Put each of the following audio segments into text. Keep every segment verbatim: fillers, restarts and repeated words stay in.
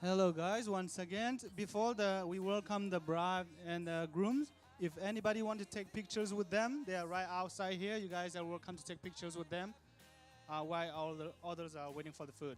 Hello, guys. Once again, before the we welcome the bride and the grooms. If anybody want to take pictures with them, they are right outside here. You guys are welcome to take pictures with them, uh, while all the others are waiting for the food.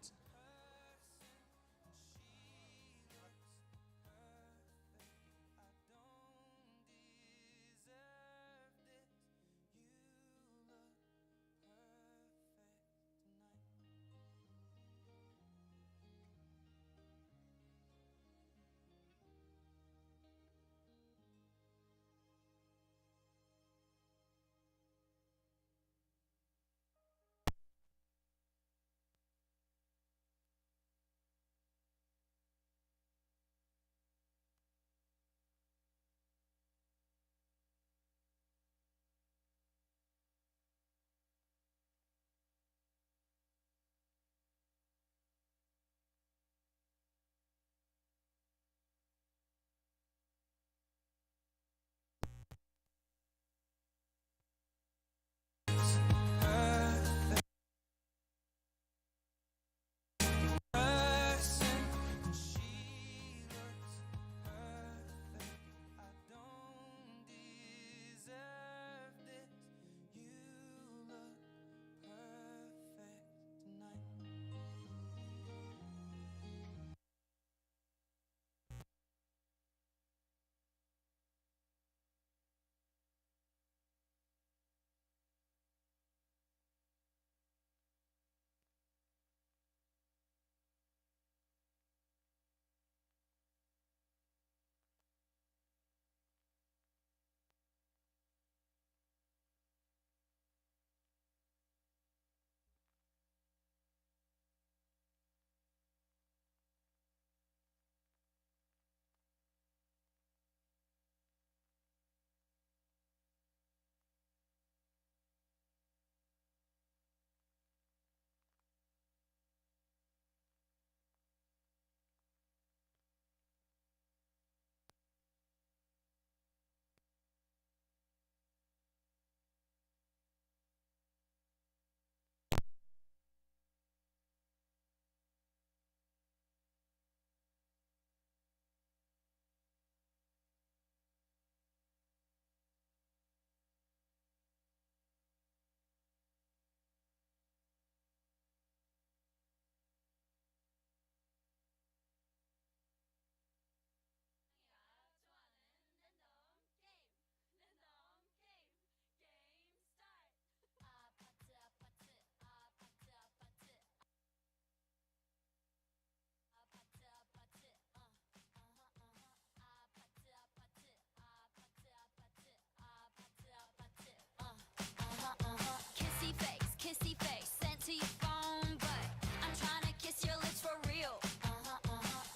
Kissy face, kissy face, sent to your phone, but I'm tryna kiss your lips for real.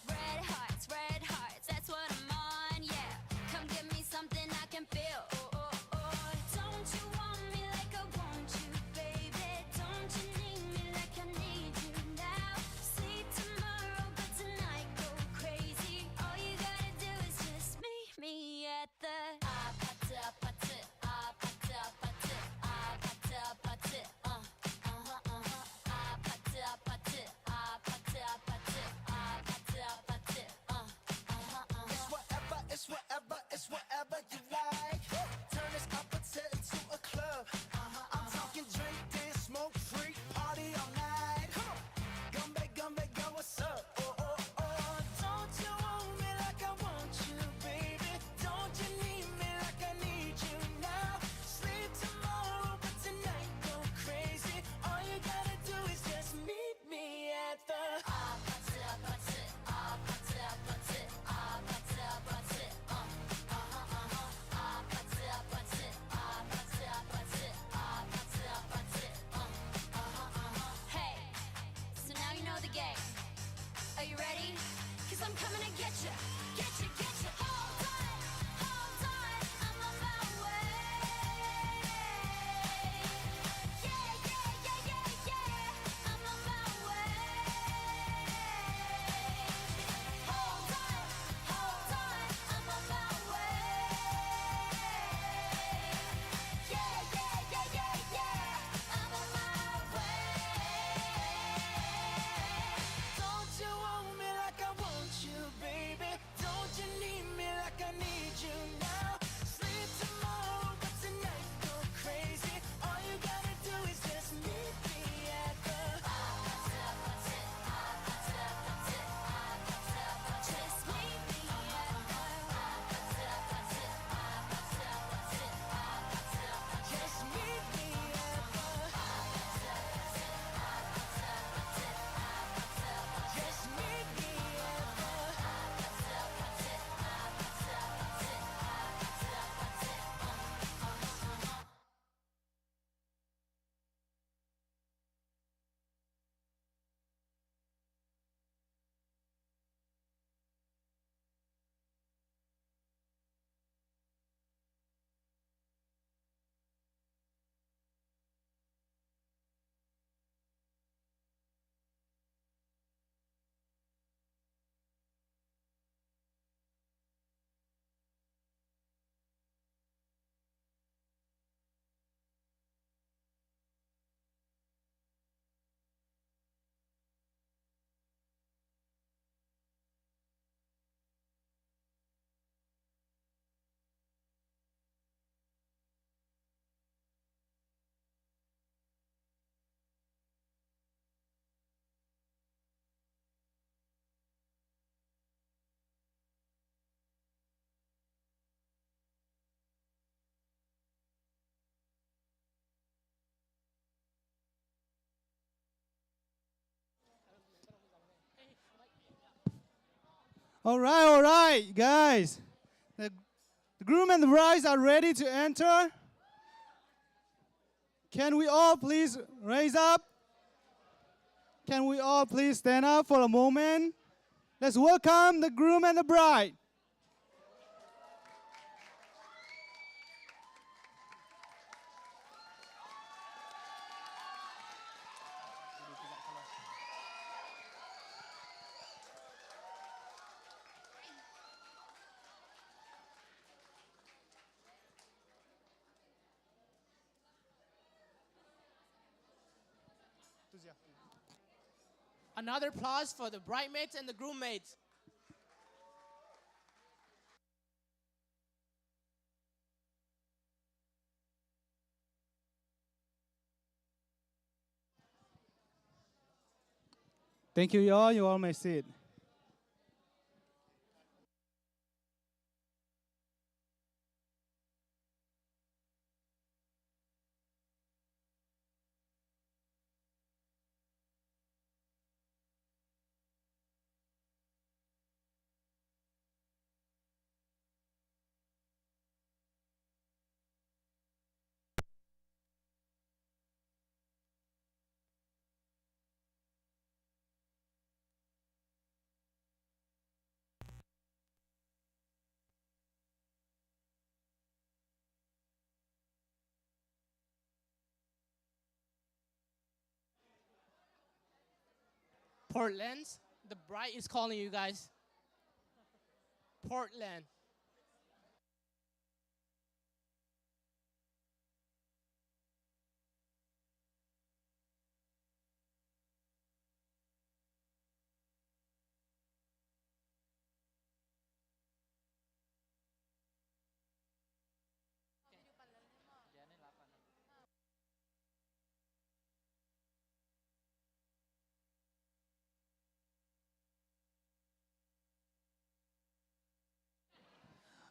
Red hearts, red hearts, that's what I'm on, yeah. Come give me something I can feel. Oh, oh, oh. Don't you want me like I want you, baby? Don't you need me like I need you now? Sleep tomorrow, but tonight go crazy. All you gotta do is just meet me at the It's whatever, it's whatever, it's whatever you like. Turn this aperture into a club. I'm talking drink, dance, smoke, freak, party all night. Come on. Come back, come back, girl, what's up? Oh, oh, oh. Don't you want me like I want you, baby? Don't you need me like I need you now? Sleep tomorrow, but tonight go crazy. All you gotta do is just meet me at the Hey, so now you know the game. Are you ready? 'Cause I'm coming to get you, get you, get you. Hold on, hold on, I'm on my way. Yeah, yeah, yeah, yeah, yeah, I'm on my way. Hold on, hold on, I'm on my way. Yeah, yeah, yeah, yeah, yeah, I'm on my way. Don't you want me like I want All right, all right, guys. The, the groom and the bride are ready to enter. Can we all please raise up? Can we all please stand up for a moment? Let's welcome the groom and the bride. Another applause for the bridesmaids and the groomsmaids. Thank you, y'all. You all may sit. Portland, the bride is calling you guys. Portland.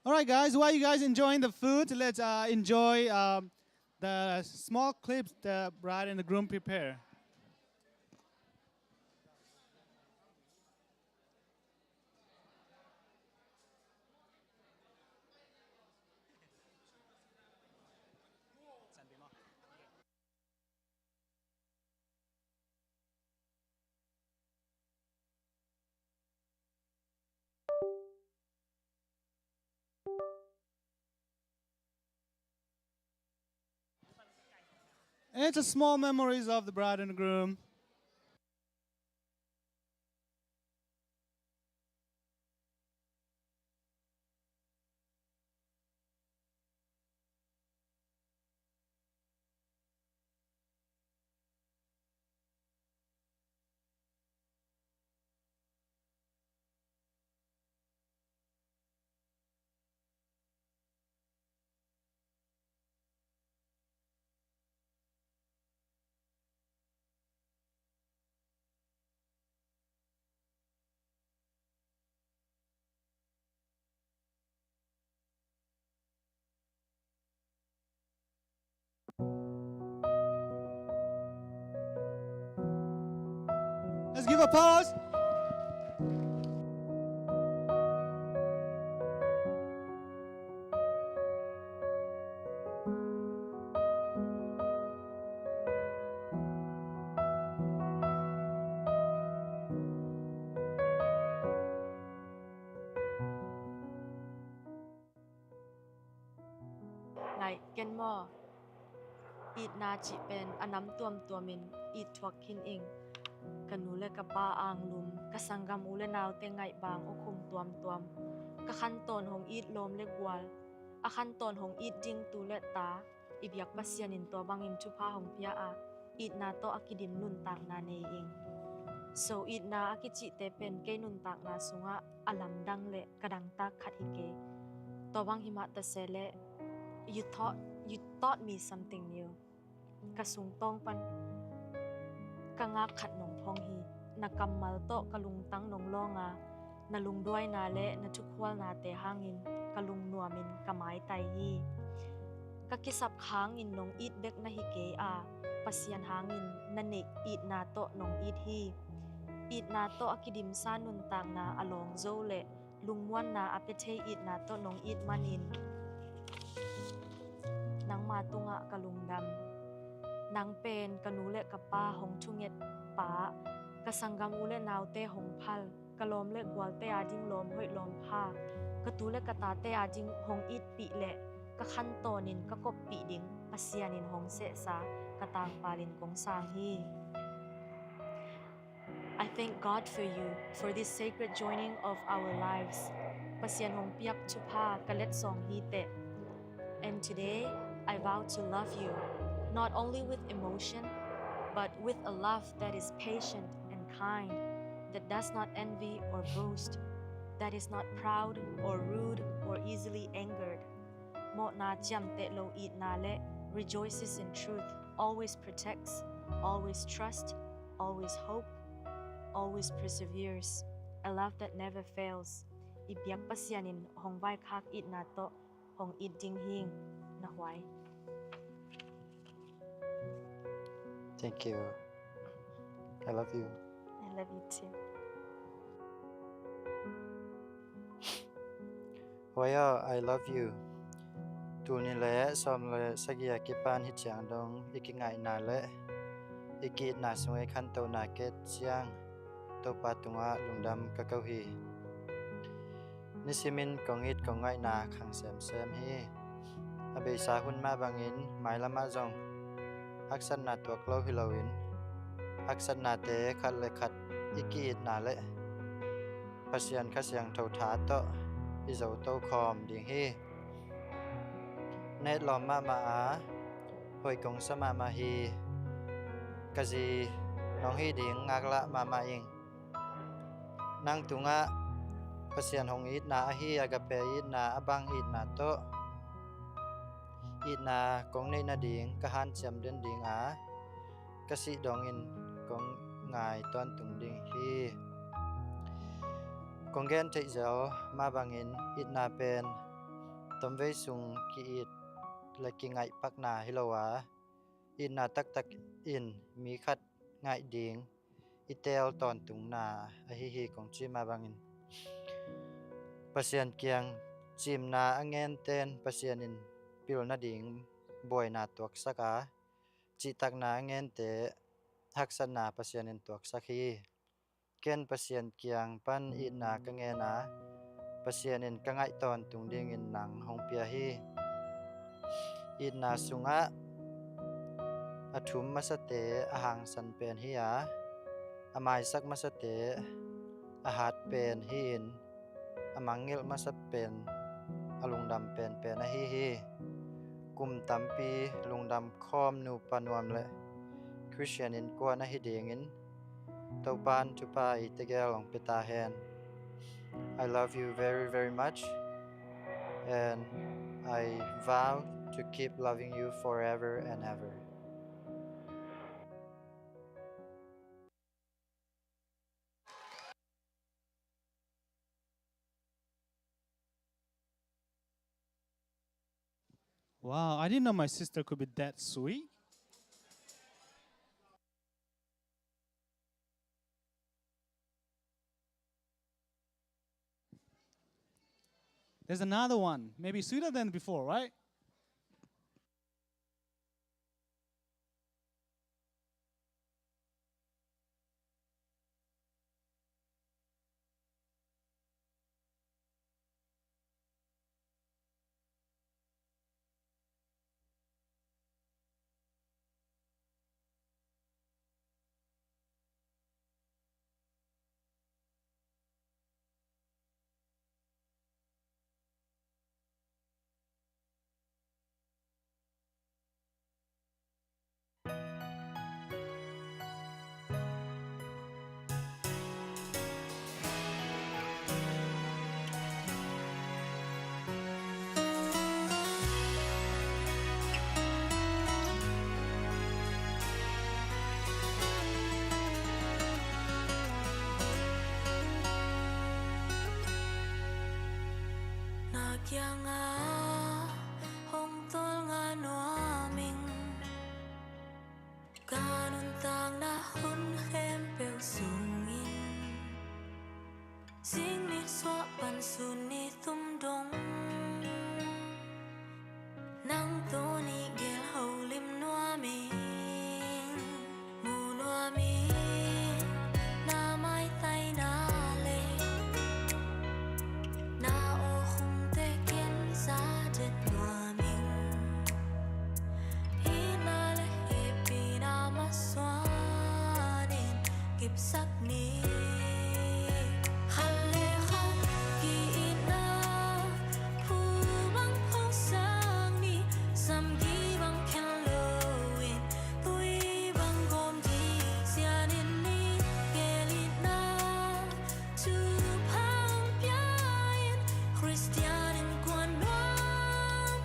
All right, guys, while you guys enjoying the food, let's, uh, enjoy, um, the small clips the bride and the groom prepare. It's a small memories of the bride and groom. Let's give applause. Ngai ken maw? Itna cih pen a nam tuamtuamin it thuak khin ing. Ka nu le ka pa anglum, ka sanggam u le naute ngaihbang awkhum tuamtuam, ka khantawn hong it lawm le gual, a khantawn hong it ding tu le ta, i biak Pasian in tua bangin thupha hong pia a, itna tawh a kidim nuntakna nei ing. So itna a kicihte pen kei nuntakna sungah a lamdang le ka dangtak khat hi kei. Tua bang hi mah ta se leh, you taught, you taught me something new. Ka sungtawng pan ka ngak khat nong phong hi. Na kammal tawh ka lungtang nong lawng a, na lungduaina le na thukhualnate hangin ka lungnuamin ka maitai hi. Ka kisap hangin nong it bek na hi kei a, Pasian hangin na neih itna tawh nong it hi. Itna tawh a kidimsa nuntakna a lawng zo le lungmuanna a pia thei itna tawh nong it manin nangma tungah ka lungdam. Nang pen ka nu le ka pa hong thunget pa, ka sanggam u le naute hong phal, ka lawm le gualte ading lawm hoih lawm pha, ka tu le ka tate ading hong itpih le ka khantawnin ka koppih ding Pasian in hong sehsa ka tangpalin kong sang hi. I thank God for you, for this sacred joining of our lives. Pasian hong piak thupha ka letsong hi teh. And today, I vow to love you, not only with emotion, but with a love that is patient and kind, that does not envy or boast, that is not proud or rude or easily angered. Mawhna ciamteh lo itna le rejoices in truth, always protects, always trusts, always hope, always perseveres. A love that never fails. I biak Pasian in hong vaikhak itna tawh hong it ding hing. Na huai. Thank you. I love you. I love you too. Huai aw, I love you. Tul nih le sawm le sagih a kipan hi ciang dong i kingaihna le i ki-itna sung i khantohna ket ciang Topa tungah lungdam ka ko hi. Nisimin kong it kong ngaihna khang semsem hi. A beisa hun mah bangin mailam ah zong haksatna tuak lo hi loin, haksatnate khat le khat i ki-itna le Pasian Kha Siangtho tha tawh i zo to khawm ding hi. Netlawm mahmah a, hoih kong sa mahmah hi. Ka zi nong hih ding ngaklah mahmah ing. Nang tungah Pasian hong itna ahi, agape itna, a bang itna tawh itna kong neih nading ka hanciam den ding a, ka sih dongin kong ngai tawntung ding hi. Kong gen theih zel mah bangin itna pen tomvei sung ki-it le kingaih pakna hi lo a, itna taktak in mi khat ngaih ding i teel tawntungna ahi hi. Kong ci mah bangin Pasian kiang cimna a ngenten Pasian in pil nading buaina tuaksak a, cihtakna a ngente haksatna Pasian in tuaksak hi. Ken Pasian kiang pan itna ka ngen a, Pasian in ka ngaih tawntung dingin nang hong pia hi. Itna sungah a thum masate a hangsan pen hi a, a maisak masate a hat pen hi-in, a mangngilh masa pen a lungdam penpen ahi hi. Kum tampi lungdam khawm nupa nuam le Khristian innkuan ahi dingin Topan thupha i tegel hong pia ta hen. I love you very, very much, and I vow to keep loving you forever and ever. Wow, I didn't know my sister could be that sweet. There's another one, maybe sweeter than before, right? Na kiangah hong tolnga nuam ing. Ka nuntakna hun khempeuh sungin zing nih suah pan ni. Khat le khat ki-itna phu bang phawksak ni. Samgi bang khen loin tui bang gawm ding sian in ni. Gelitna thupha hong pia in Khristian innkuan nuam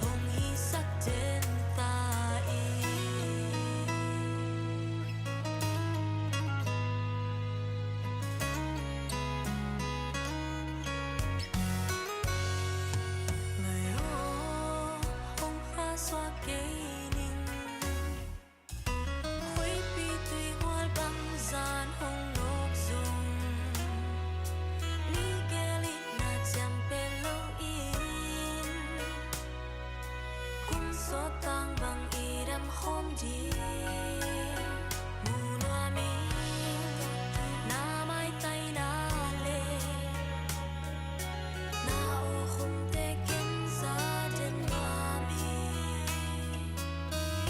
hong hisak den ta in. Ngai aw, hong pha suak kei ning. Khuipi tuihual bang zan hong nawk zong, ni gelitna ciam pen loin, kum sawt tang bang i dam khawm ding. Mu nuam ing na maitaina le na awkhumte ken za den nuam ing.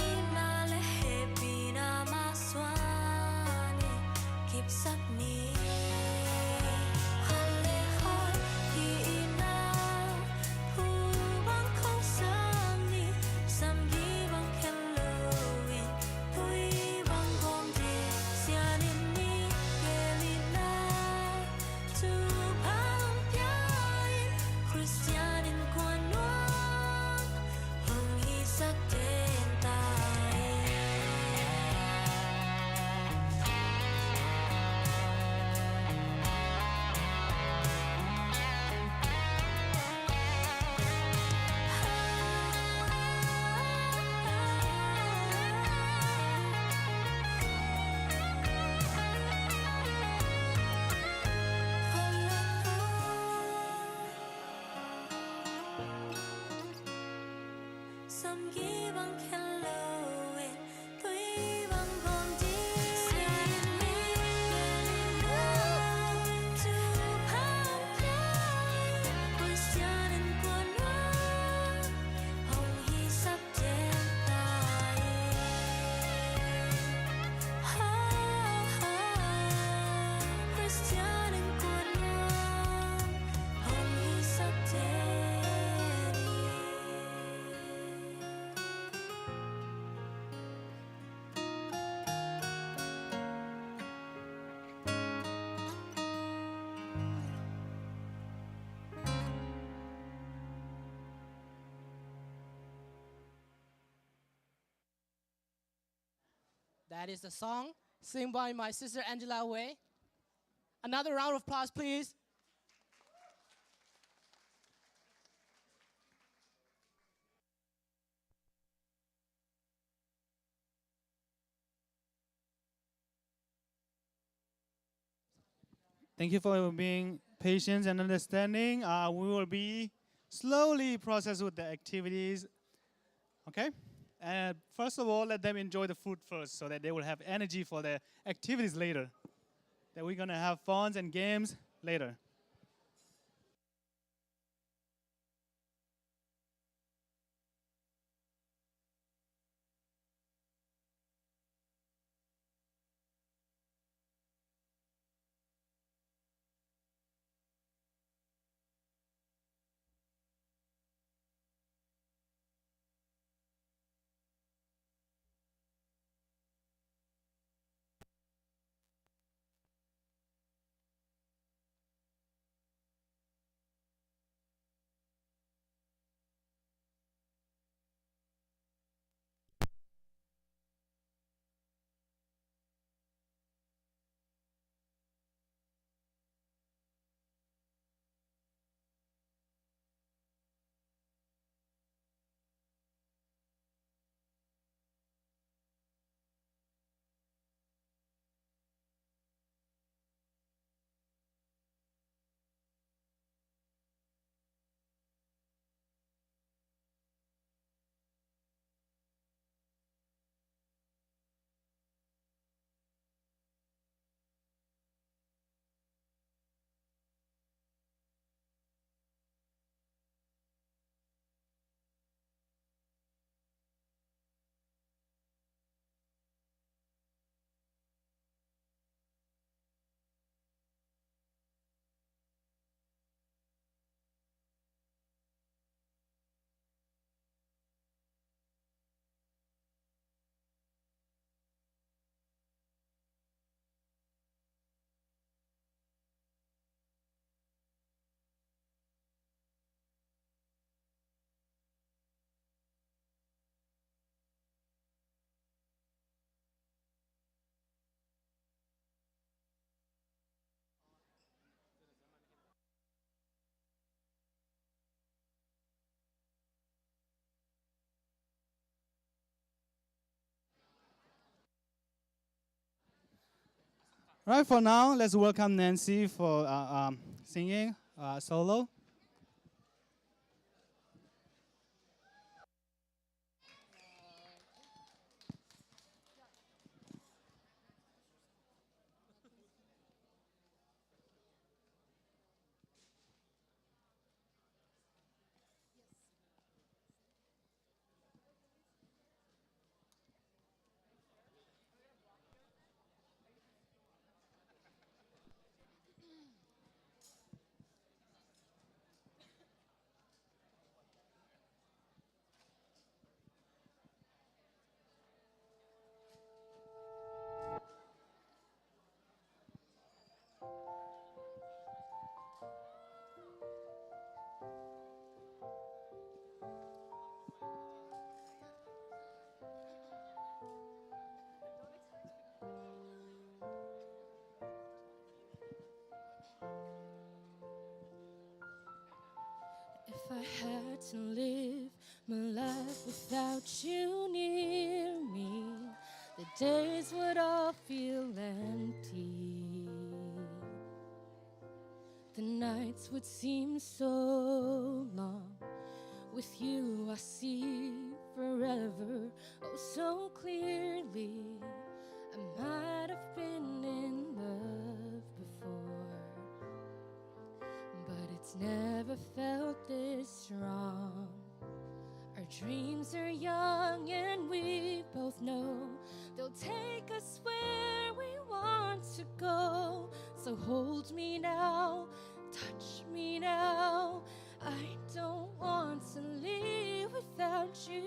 Itna le hehpihna masuan in kipsak ni. Khat le khat ki-itna phu bang khawksak ni. Samgi bang khen loin tui bang gawm ding sian in ni. Gelitna thupha hong pia in Khristian innkuan nuam hong hisak den ta in. Samgi bang khen loin tui bang gawm ding sian in ni. Gelitna thupha hong pia in Khristian innkuan nuam hong hisak den ta in. Ha, ha, Khristian innkuan nuam hong hisak den in. That is the song sung by my sister Angela Wei. Another round of applause, please. Thank you for being patient and understanding. Uh, we will be slowly process with the activities. Okay? And first of all, let them enjoy the food first so that they will have energy for the activities later. That we're gonna have funs and games later. Right, for now, let's welcome Nancy for, uh, um, singing, uh, solo. If I had to live my life without you near me, the days would all feel empty. The nights would seem so long. With you, I see forever, oh, so clearly. I might have been in love before, but it's never felt this strong. Our dreams are young and we both know they'll take us where we want to go. So hold me now, touch me now. I don't want to leave without you.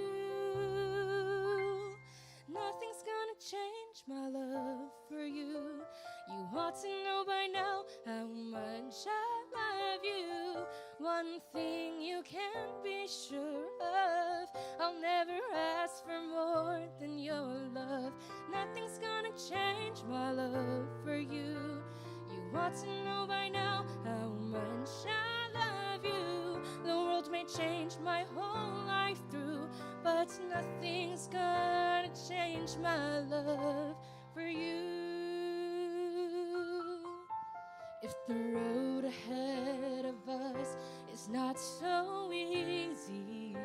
Nothing's gonna change my love for you. You ought to know by now how much I love you. One thing you can be sure of, I'll never ask for more than your love. Nothing's gonna change my love for you. You ought to know by now how much I love you. The world may change my whole life through, but nothing's gonna change my love for you. If the road ahead of us is not so easy,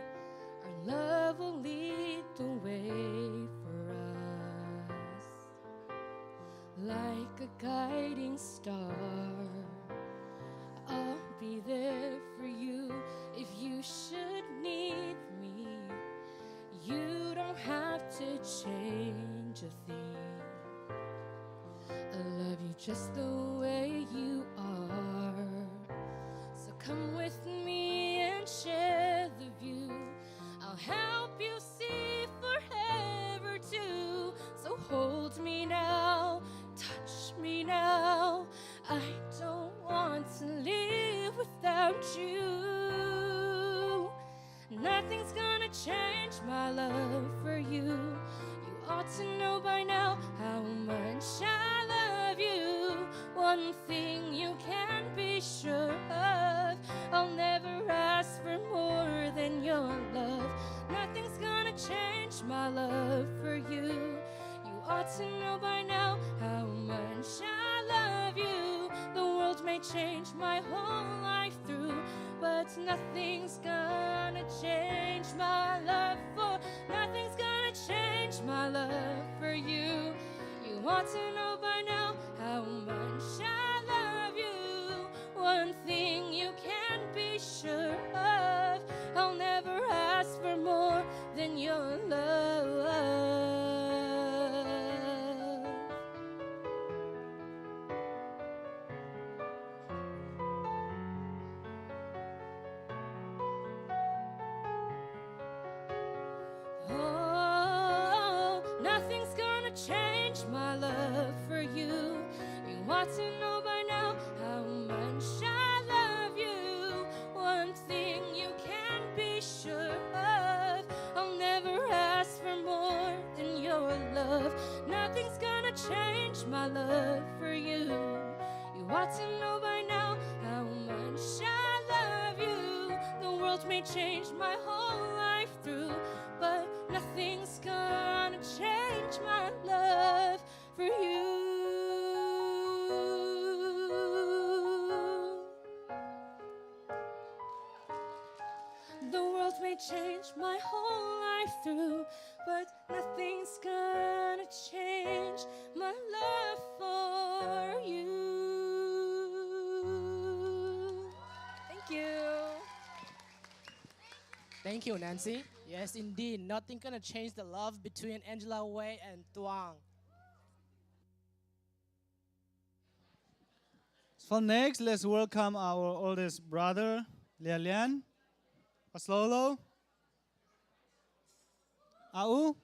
our love will lead the way for us. Like a guiding star, I'll be there for you if you should need me. You don't have to change a thing. I love you just the way you are. So come with me and share the view. I'll help you see forever too. So hold me now, touch me now. I don't want to live without you. Nothing's gonna change my love for you. You ought to know by now how much I love you. One thing you can be sure of, I'll never ask for more than your love. Nothing's gonna change my love for you. You ought to know by now how much I love you. The world may change my whole life through, but nothing's gonna change my love for, nothing's gonna change my love for you. You ought to know by now how much I love you. One thing you can be sure of, I'll never ask for more than your love. Oh, nothing's gonna change my love for you. You ought to know by now how much I love you. One thing you can be sure of, I'll never ask for more than your love. Nothing's gonna change my love for you. You ought to know by now how much I love you. The world may change my whole life through, but nothing's gonna change my love for you. my whole life through, but nothing's gonna change my love for you. Thank you. Thank you, Nancy. Yes, indeed. Nothing gonna change the love between Angela Wei and Tuang. For next, let's welcome our oldest brother, Lia Lian. Paslolo. Au.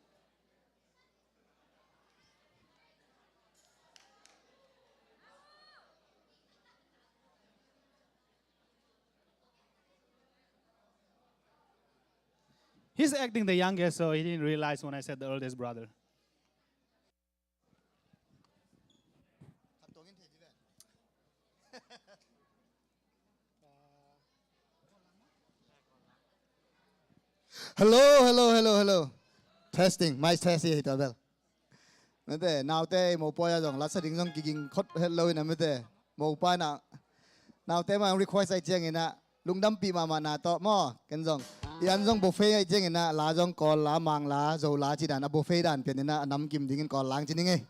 He's acting the youngest, so he didn't realize when I said the oldest brother. Hello, hello, hello, hello. Testing, mic testing hi ta bel. Mete, naute, mopawi a zong, latsa ding zong kiging khot het lo ina mete. Mopa na, naute ma request ai ciang ina, lungdampi mama na to mo, ken zong. Ian zong buffet ai ciang ina, la zong Kawl la, Mang la, Zo la ci dan, a buffet dan pian ina, a namkim dingin Kawl lang ci ning ei.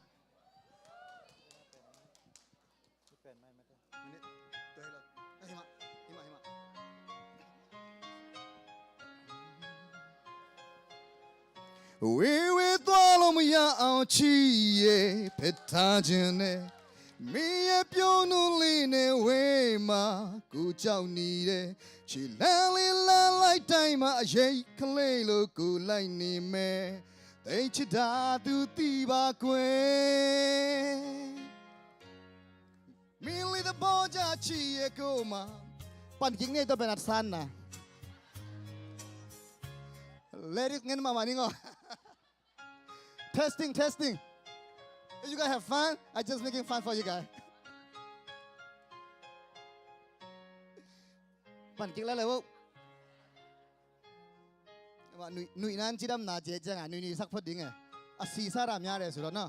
We we သွားလို့မရအောင်ချစ်ရဲ့ဖက်ထားခြင်းနဲ့မင်းရဲ့ပြုံးနုလီနဲ့ဝေးမှာကိုကြောက်နေတဲ့ခြေလမ်းလေးလမ်းလိုက်တိုင်းမှာအရေးကလေးလို့ကိုလိုက်နေမယ်တိတ်ချစ်တာသူသိပါကွယ် Mili the boja chi ye kuma. Pan king ne to penat sana. Ladies ngen mama ningo. Testing, testing. You guys have fun? I just making fun for you guys. Pan king la le wo. Nuih nan cidam na cie cianga nuih nuih sak phot ding e. A sisa ram ya re su lo no.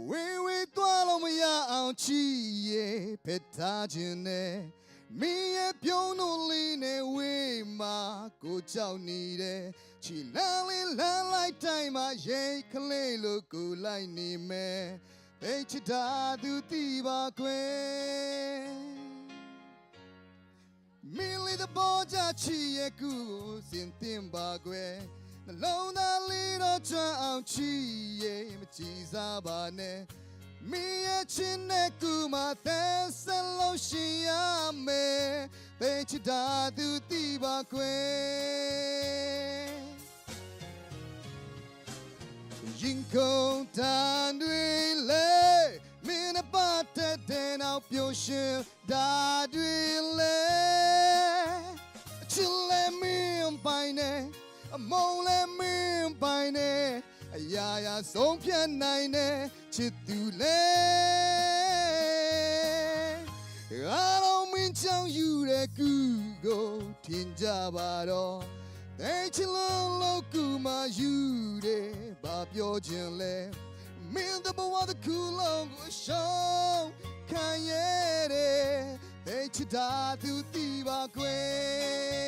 We we သွားလို့မရအောင်ချစ်ရဲ့ဖက်ထားခြင်းနဲ့မင်းရဲ့ပြုံးနုလီနဲ့ဝေးမှာကိုကြောက်နေတဲ့ခြေလမ်းလေးလမ်းလိုက်တိုင်းမှာရိတ်ကလေးလို့ကိုလိုက်နေမယ် သိချစ်တာသူသိပါကွယ်မင်းလေးသဘောကျချစ်ရဲ့ကူကိုစင်သင်ပါကွယ်နှလုံးသားလေးတော့ချမ်းအောင်ချစ်ရဲ့မကြည်စားပါနဲ့မင်းရဲ့ချစ်နဲ့ကူမှာသက်ဆက်လို့ရှိရမယ်သိချစ်တာသူသိပါကွယ် ရင်ခုန်တန်တွေလဲမင်းနဲ့ပတ်သက်တဲ့နောက်ပျော်ရွှင်တာတွေလဲအချစ်လဲမင်းပိုင်နဲ့အမုန်းလဲမင်းပိုင်နဲ့အရာရာဆုံးဖြတ်နိုင်တဲ့ချစ်သူလဲအားလုံးမင်းကြောင့်ယူတဲ့ကူကိုထင်ကြပါတော့ သိချစ်လို့လို့ကူမယူတယ်ဘာပြောချင်လဲမင်းတဘဝတစ်ခုလုံးကိုအရှုံးခံရတဲ့သိချစ်တာသူသိပါကွယ်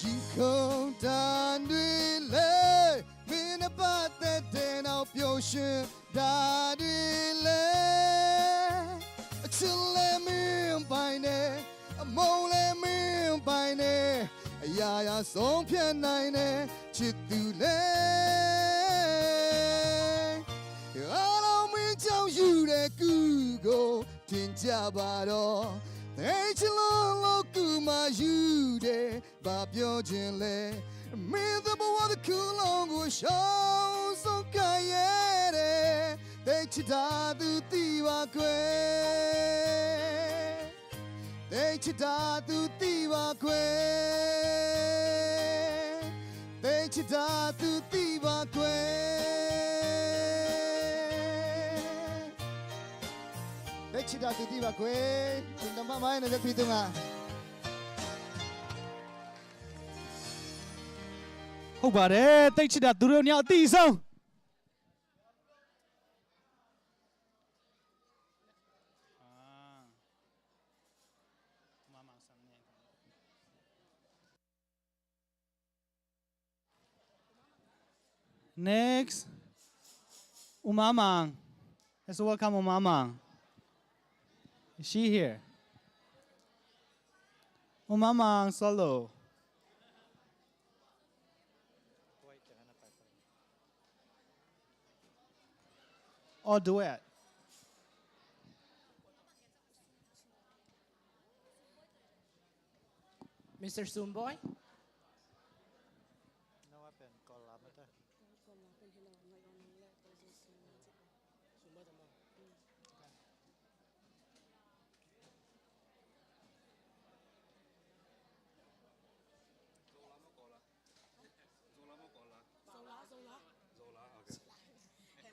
ရင်ခုန်တန်တွေလဲမင်းနဲ့ပတ်သက်တဲ့နောက်ပျော်ရွှင်ဒါတွေလဲအချစ်လဲမင်းပိုင်နဲ့အမုန်းလဲမင်းပိုင်နဲ့အရာရာဆုံးဖြတ်နိုင်တဲ့ချစ်သူလဲအားလုံးမင်းကြောင့်ယူတဲ့ကူကိုတင်ကြပါတော့သိချင်လို့လို့ကူမှယူတဲ့ဘာပြောချင်လဲမင်းသဘောတစ်ခုလုံးကိုရှောင်ဆုံးခံရတဲ့သိချစ်တာသူသိပါကွယ်သိချစ်တာသူသိပါကွယ်သိချစ် Datu ti ba kue. Hei, ci datu ti ba kue. Tingdam mahmah in a biakpi tungah. Hau ba de, tei ci datu reu niau ti song. Next, U Ma Mang. Let's welcome U Ma Mang. Is she here? U Ma Mang solo. Or duet. Mister Sumboy? Zola, Zola. Zola, Zola. Zola, okay.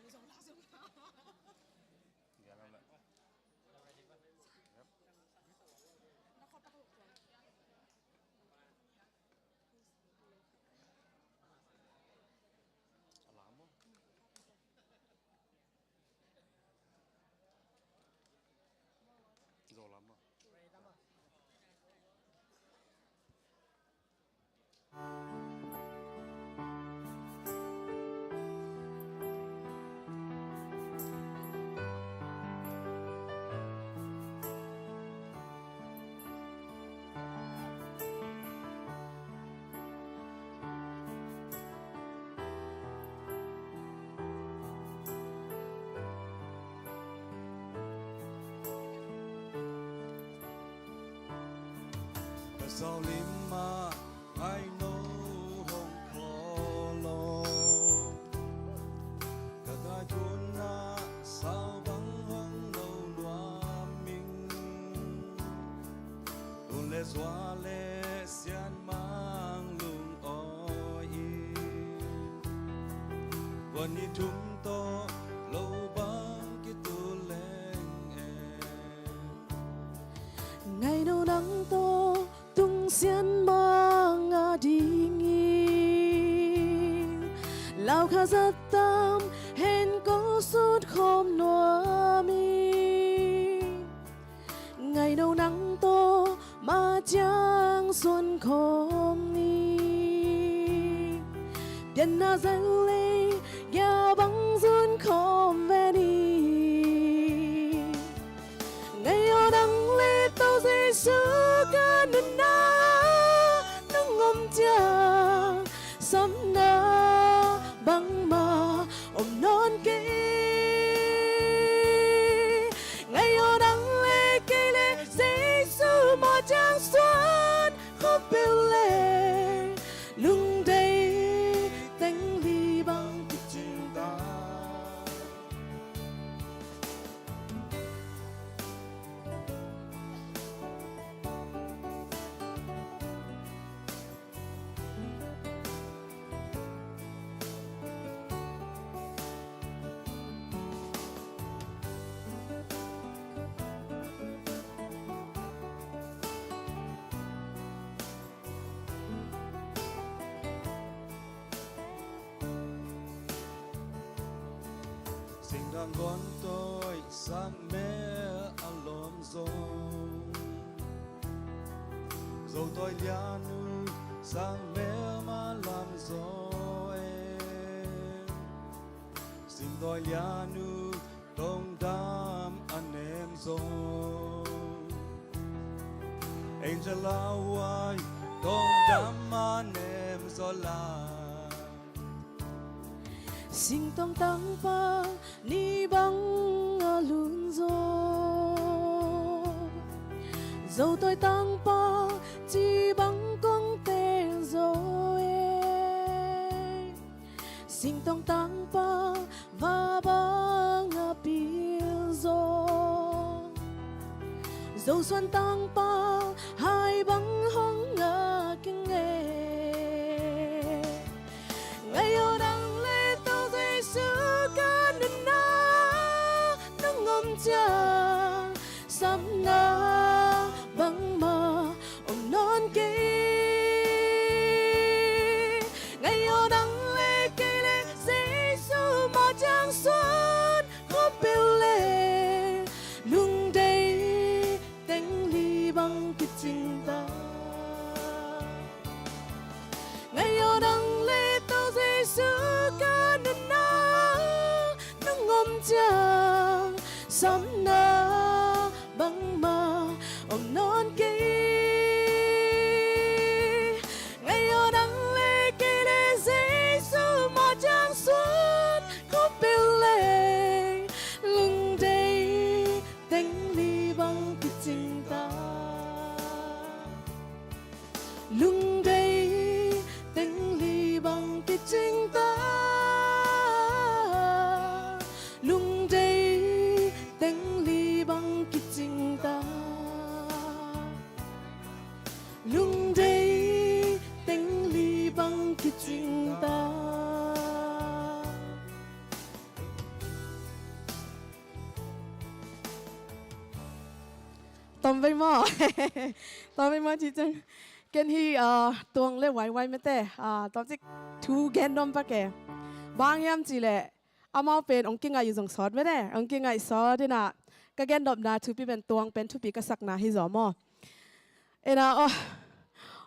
Zola. Zola, Zola. Yep. Zola maw. Ka sau lim ah ai no hong khawl lo. Ka tai tun ah sau bang hong no nuam ing. Tun le zua le sianmang lungawi in. Vua ni thum tawh lo bang kitul leng e. Ngai no nang tawh tung sianmang a dingin. Lau kha zat tam hen ko sut khawm nuam in. Ngai no nang tawh ma ciang suan khawm ni. Pianna zang le ya bang zun khawm ve ni. Ngai aw nang le Topa Jesu ka nunna nung om ciang samna bangmah om nawn kei. Ngai aw nang le kei le Jesu ma ciang suan khawm peuh le lungdei teng li bang picing ta. Singdang guan tawi sang mel a lawm zong, zo tawi lian uh sang mel ma lam zaw e. Sing tawi lian uh tongdam a nem zaw, Angel a huai tongdam a nem zaw la. Singtong tangpa ni bang a lun zaw, zo tawi tangpa ci bang kong teng zaw e. Singtong tangpa va bang a pil zaw, Zosuan tangpa hai bang hong ngak ing e. kicing ta. Ngaih aw nang le Topa Jesu ka nunna nong om ciang, samna bangmah om nawn kei. Ngaih aw nang le kei le Jesu mah ciang suan khawm peuh leh, lungdei teng li bang kicing ta. Lungdei teng li bang kicing ta. Lungdei teng li bang kicing ta. Lungdei teng li bang kicing ta. Tom vei maw? Tom vei maw ci ciang. Ken hi, ah, Tuang le Wai Wai mete, ah, tom cik thu gen nuam pak e. Bang hiam cih leh amau pen ong kingaih uh zong sawt mete, ong kingaih sawt in ah, ka gen nopna thupi pen Tuang pen thupi ka sakna hi zaw maw? Ina, oh,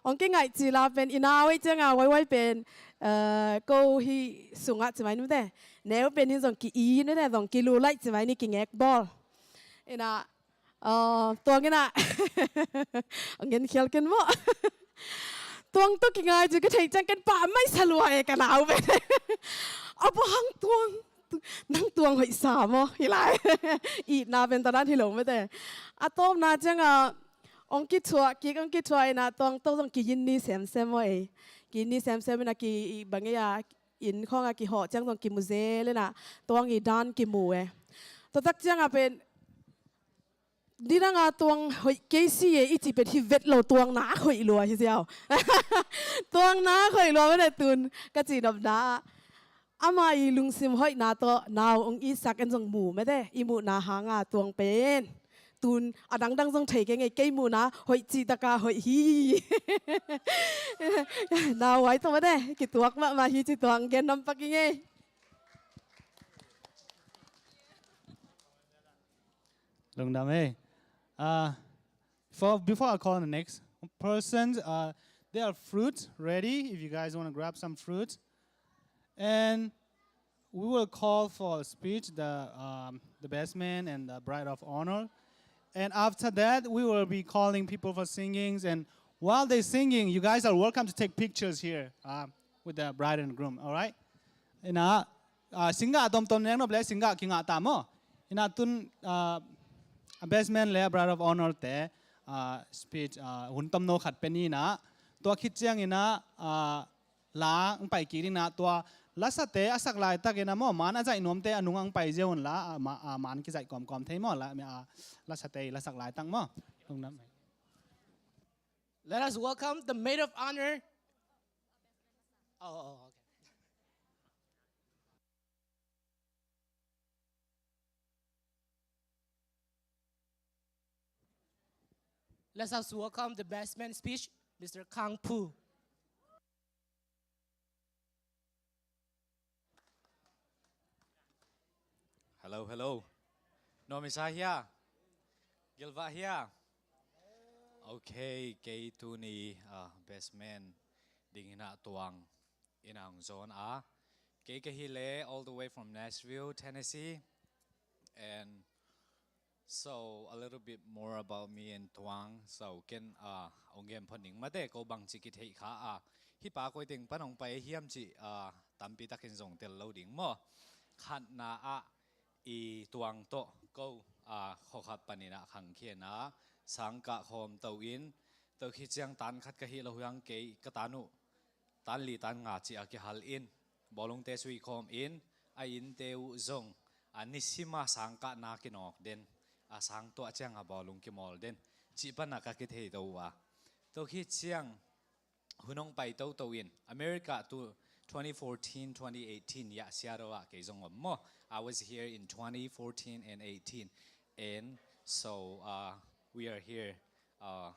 ong kingaih cih la pen ina wei ciang a Wai Wai pen, eh, ko hi sungah ci mai ni mete. Neu pen hi zong ki-i ni mete, zong kilu laih ci mai ni, kingek bawl. Ina, ah, Tuang ina. Ong gen khial ken maw? Tuang tawh kingai ci ka theih ciang ken pah mai sa lua e ka nau pen. A bang hang Tuang, nang Tuang hoih sa maw? Hi lai. Itna pen tua dan hi lo mete. A tawpna ciang a, ong kithuah kik, ong kithuah ina Tuang tawh zong ki-in ni semsem maw e. Ki-in ni semsem ina ki, i bang e a, inn khawng a kihawh ciang zong kimu zel ina Tuang i dan kimu e. Tua tak ciang a pen, nidang a Tuang hoih kei si e i cih pen hi vet lo, Tuang nak hoih lua hi ziau. Tuang nak hoih lua mete tun ka cih nopna ah. Ama i lungsim hoihna tawh nau ong itsak en zong mu mete, i muhna hang a Tuang pen. Tun a dangdang zong thei kei ngei, kei muhna hoih cih tak a hoih hi. Nau ai tawh mete, kituak mahmah hi ci Tuang gen nuam pak i ngei. Lungdam e. Uh, for, before I call the next person, uh, there are fruits ready if you guys wanna grab some fruits. And we will call for a speech the, um, the best man and the bride of honor. And after that, we will be calling people for singings. And while they're singing, you guys are welcome to take pictures here, uh, with the bride and groom, all right? Ina, ah, singgah tomtom neng nop le singgah kingah ta maw. Ina tun, ah, a best man le a bride of honor te, ah, speech, ah, hun tomno khat pe ni ina. Tua khit ciang ina, ah, la ang pai kik ding ina, tua lasate a sak laitak ina maw, man a zaih nuamte a nung ang pai ziau un la, ah, ma-, ah, man kizaih kawmkawm thei maw, la, ah, lasate la sak laitak maw. Lungdam. Let us welcome the maid of honor. Oh, oh, okay. Let us welcome the best man speech, Mister Kang Pu. Hello, hello. Nuam i sa hia? Gilvah hia? Okay, kei tuni, ah, best man ding ina Tuang ina ong zawn a. Kei ka hi le all the way from Nashville, Tennessee. And so a little bit more about me and Tuang. So ken, ah, ong gen phot ning mate, ko bangci kitheih kha a, hih pa koi teng pan ong pai hiam cih, ah, tampi takin zong tel lo ding maw. Khatna ah i Tuang tawh ko, ah, khuakhat panin ah khangkhia in ah sangkah khawm to in, to khit ciang tan khat ka hih loh hiang kei ka tan uh tan li tan nga cih a kihal in, bawlungte sui khawm in, a innte uh zong a nisim a sangkahna kinawk den, a sang tuah ciang a bawlung kimawl den cih pan a ka kithei to uh a. To khit ciang hun hong pai toto in America tu twenty fourteen, twenty eighteen ah Seattle ah kei zong om maw. I was here in twenty fourteen and eighteen, and so, uh, we are here, uh,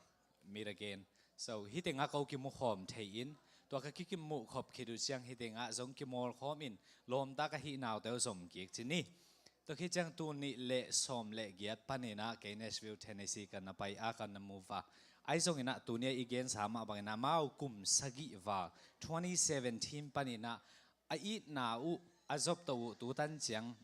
meet again. So hih tengah ko kimu khawm thei in, tua ka kikimu khop khit uh ciang hih tengah zong kimawl khawm in, lawmta ka hih naute uh zom kik ci ni. Tua khit ciang tul nih le sawm le giat panin ah kei Nashville, Tennessee ka na pai a, ka na move a. Ahi zongin ah tuni a i gensa mah bangin ah amau kum sagih val, twenty seventeen panin ah a itna uh a zopto uh tu tan ciang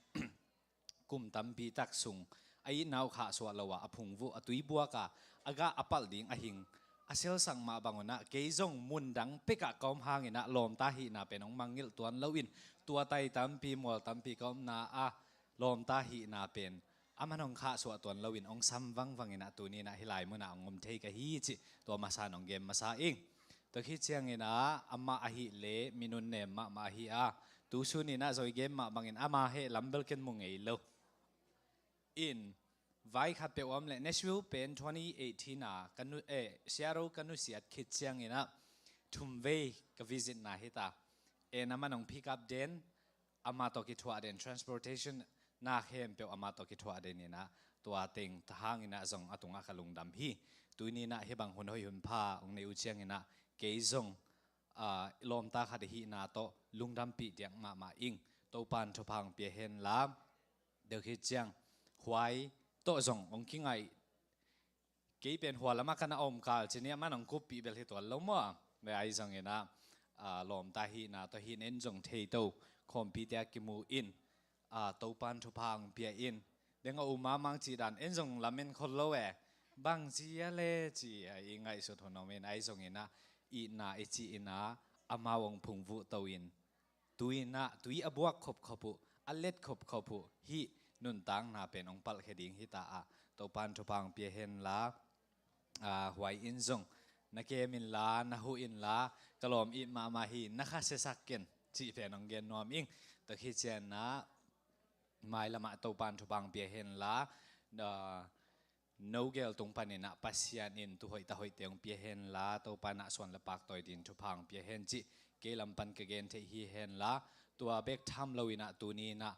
kum tampi tak sung a itna uh khahsuah lo a, a phungvuh a, tuibuak a, a gah a palh ding a hing a selsak mah bangun ah kei zong mundang pekah ka om hangin ah lawmta hihna pen hong mangngilh tuan loin tua tai tampi mual tampi ka omna a lawmta hihna pen a man hong khahsuah tuan loin hong sam vangvangin ah tuni in ah hih lai munah hong om thei ka hi cih tua masa in hong gen masa ing. Tua khit ciangin ah amah ahih leh minun nem mahmah ahi a, tu sunin ah zoi gen mah bangin ama heh lam bel ken mu ngei lo. In vai khat peuh om leh Nashville pen twenty eighteen a ka nu, eh, Seattle ka nusiat khit ciangin ah thum vei ka visitna hi ta. En a man hong pick up den, ama tawh kithuah den, transportation na khempeuh ama tawh kithuah den in ah tua teng ta hangin ah zong a tungah ka lungdam hi. Tuni in ah hih bang hun hoih hun pha hong nei uh ciangin ah kei zong ah, lawmta khat i hihna tawh lungdampih diak mahmah ing. Topan thupha hong pia hen la, deuh khit ciang huai tawh zong hong kingaih. Kei pen hua lamah ka na om kal ci ni a, man hong kuppih bel hi tuan lo maw. Ve ahi zongin ah, ah, lawmta hihna tawh hih in en zong thei to khawmpite a kimu in, ah, Topan thupha hong pia in. Deng a um a mang cih dan en zong lamen khol lo e. Bang ci a le ci a i ngaihsut hun om in ahi zongin ah itna i cih in ah amau hong phungvuh to in tui in ah tui a buak khopkhop uh, a let khopkhop uh hih nuntakna pen hong palhkhia ding hi ta ah Topan thupha hong pia hen la, ah, huai in zong na kem in la, na huh in la, ka lawm it mahmah hi, na kha siasak ken cih pen hong gen nuam ing. Tua khit ciang ah mailam ah Topan thupha hong pia hen la, ah, no gel tung panin ah Pasian in tu hoih ta hoihte hong pia hen la, Topan ah suan le pak tawi din thupha hong pia hen cih kei lam pan ka gen theih hi hen la, tua bek tham lo in ah tuni in ah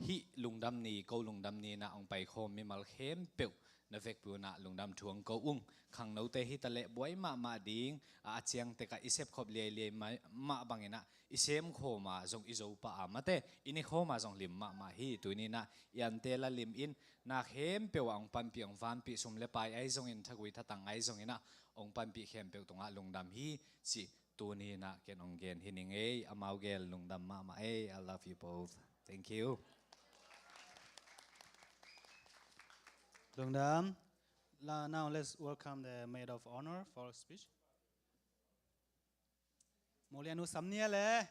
hih lungdam ni, ko lungdam ni in ah hong paikhawm mimal khempeuh na vekpi un ah lungdam thu hong ko ung. Khangnote hi ta leh buai mahmah ding a, a ciang tek ah i sepkhop liailiai mah, mah bangin ah i semkhawm a zong i zo pah a, mate i nekhawm a zong lim mahmah hi. Tuni in ah i ante la lim in na khempeuh ah hong panpih, hong vanpih, sum le pai ahi zongin thagui thatang ahi zongin ah hong panpih khempeuh tungah lungdam hi cih tuni in ah ken hong gen hi ning ei. Amau gel lungdam mahmah ei. I love you both. Thank you. Lungdam. La, now let's welcome the maid of honor for speech. Molianu Samniale.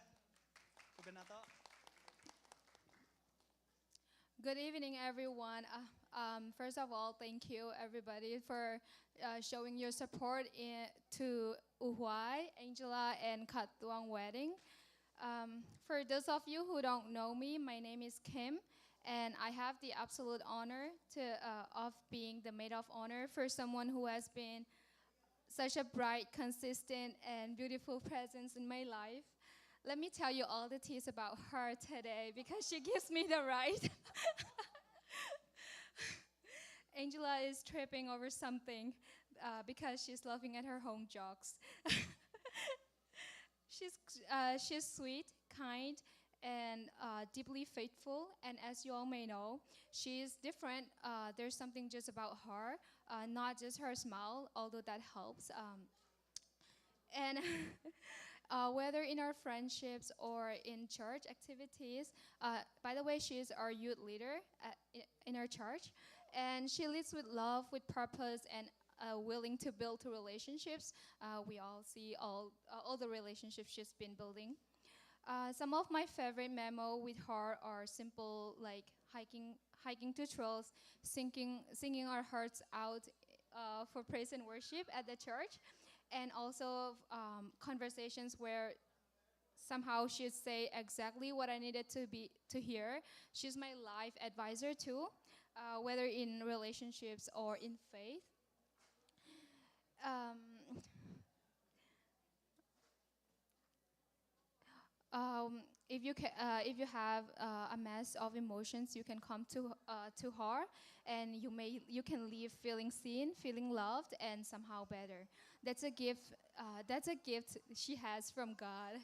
Good evening, everyone. Uh, um, first of all, thank you, everybody, for uh, showing your support in, to U Huai, Angela, and Khat Tuang wedding. Um, for those of you who don't know me, my name is Kim, and I have the absolute honor to, uh, of being the maid of honor for someone who has been such a bright, consistent, and beautiful presence in my life. Let me tell you all the teas about her today because she gives me the right. Angela is tripping over something, uh, because she's laughing at her own jokes. She's, uh, she's sweet, kind, and, uh, deeply faithful. And as you all may know, she is different. Uh, there's something just about her, uh, not just her smile, although that helps. Um, and uh, whether in our friendships or in church activities, uh, by the way, she is our youth leader at, in our church, and she leads with love, with purpose, and uh, willing to build relationships. Uh, we all see all, uh, all the relationships she's been building. Uh, some of my favorite memo with her are simple, like hiking, hiking to trails, singing, singing our hearts out, uh, for praise and worship at the church, and also, um, conversations where somehow she'd say exactly what I needed to be, to hear. She's my life advisor too, uh, whether in relationships or in faith. Um, um, if you ca- uh, if you have, uh, a mess of emotions, you can come to, uh, to her, and you may, you can leave feeling seen, feeling loved, and somehow better. That's a gift. Uh, that's a gift she has from God.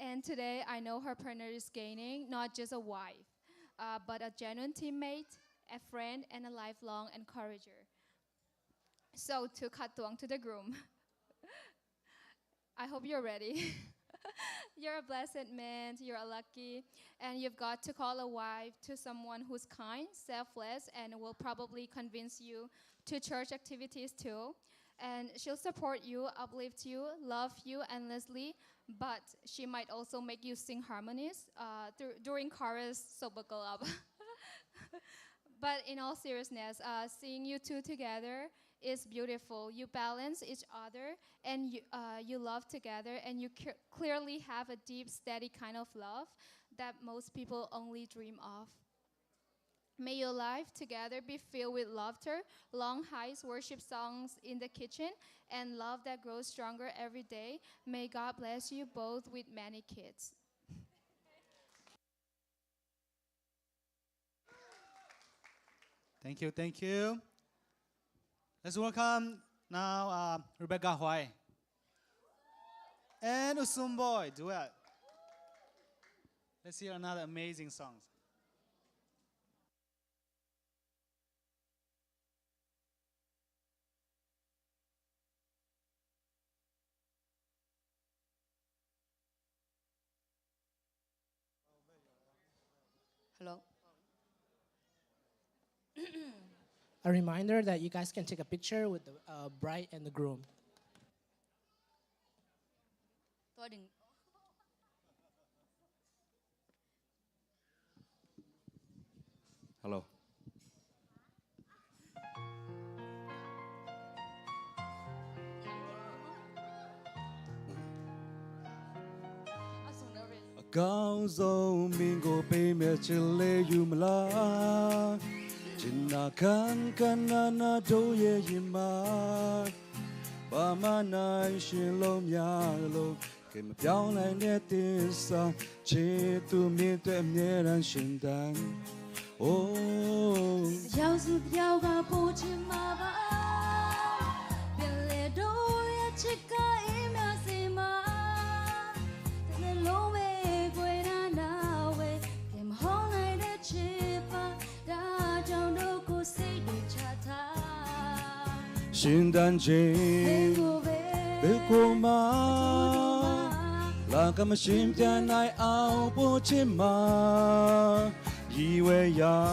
And today, I know her partner is gaining not just a wife, uh, but a genuine teammate, a friend, and a lifelong encourager. So, to Khat Tuang, to the groom. I hope you're ready. You're a blessed man, you're a lucky, and you've got to call a wife to someone who's kind, selfless, and will probably convince you to church activities too. And she'll support you, uplift you, love you endlessly, but she might also make you sing harmonies uh, dur- during chorus, so buckle up. But in all seriousness, uh, seeing you two together is beautiful. You balance each other, and you, uh, you love together, and you clearly have a deep, steady kind of love that most people only dream of. May your life together be filled with laughter, long hikes, worship songs in the kitchen, and love that grows stronger every day. May God bless you both with many kids. Thank you, thank you. Let's welcome now uh, Rebecca Huai and Usum Boy duet. Let's hear another amazing song. Hello. A reminder that you guys can take a picture with the uh, bride and the groom. Hello. Kau zo mingo pe me chile yu mala. China kan kan na na do ye yima. Ba ma nai shin lo mya lo. 给没表来的地上，基督面对面的心淡。哦，要是要他不去麻烦，别来都也去看一秒谁嘛。但是龙尾归那那位，给没好来的气氛。 Sindan jing bekoma la kama shim tian nai au po chima yi we ya.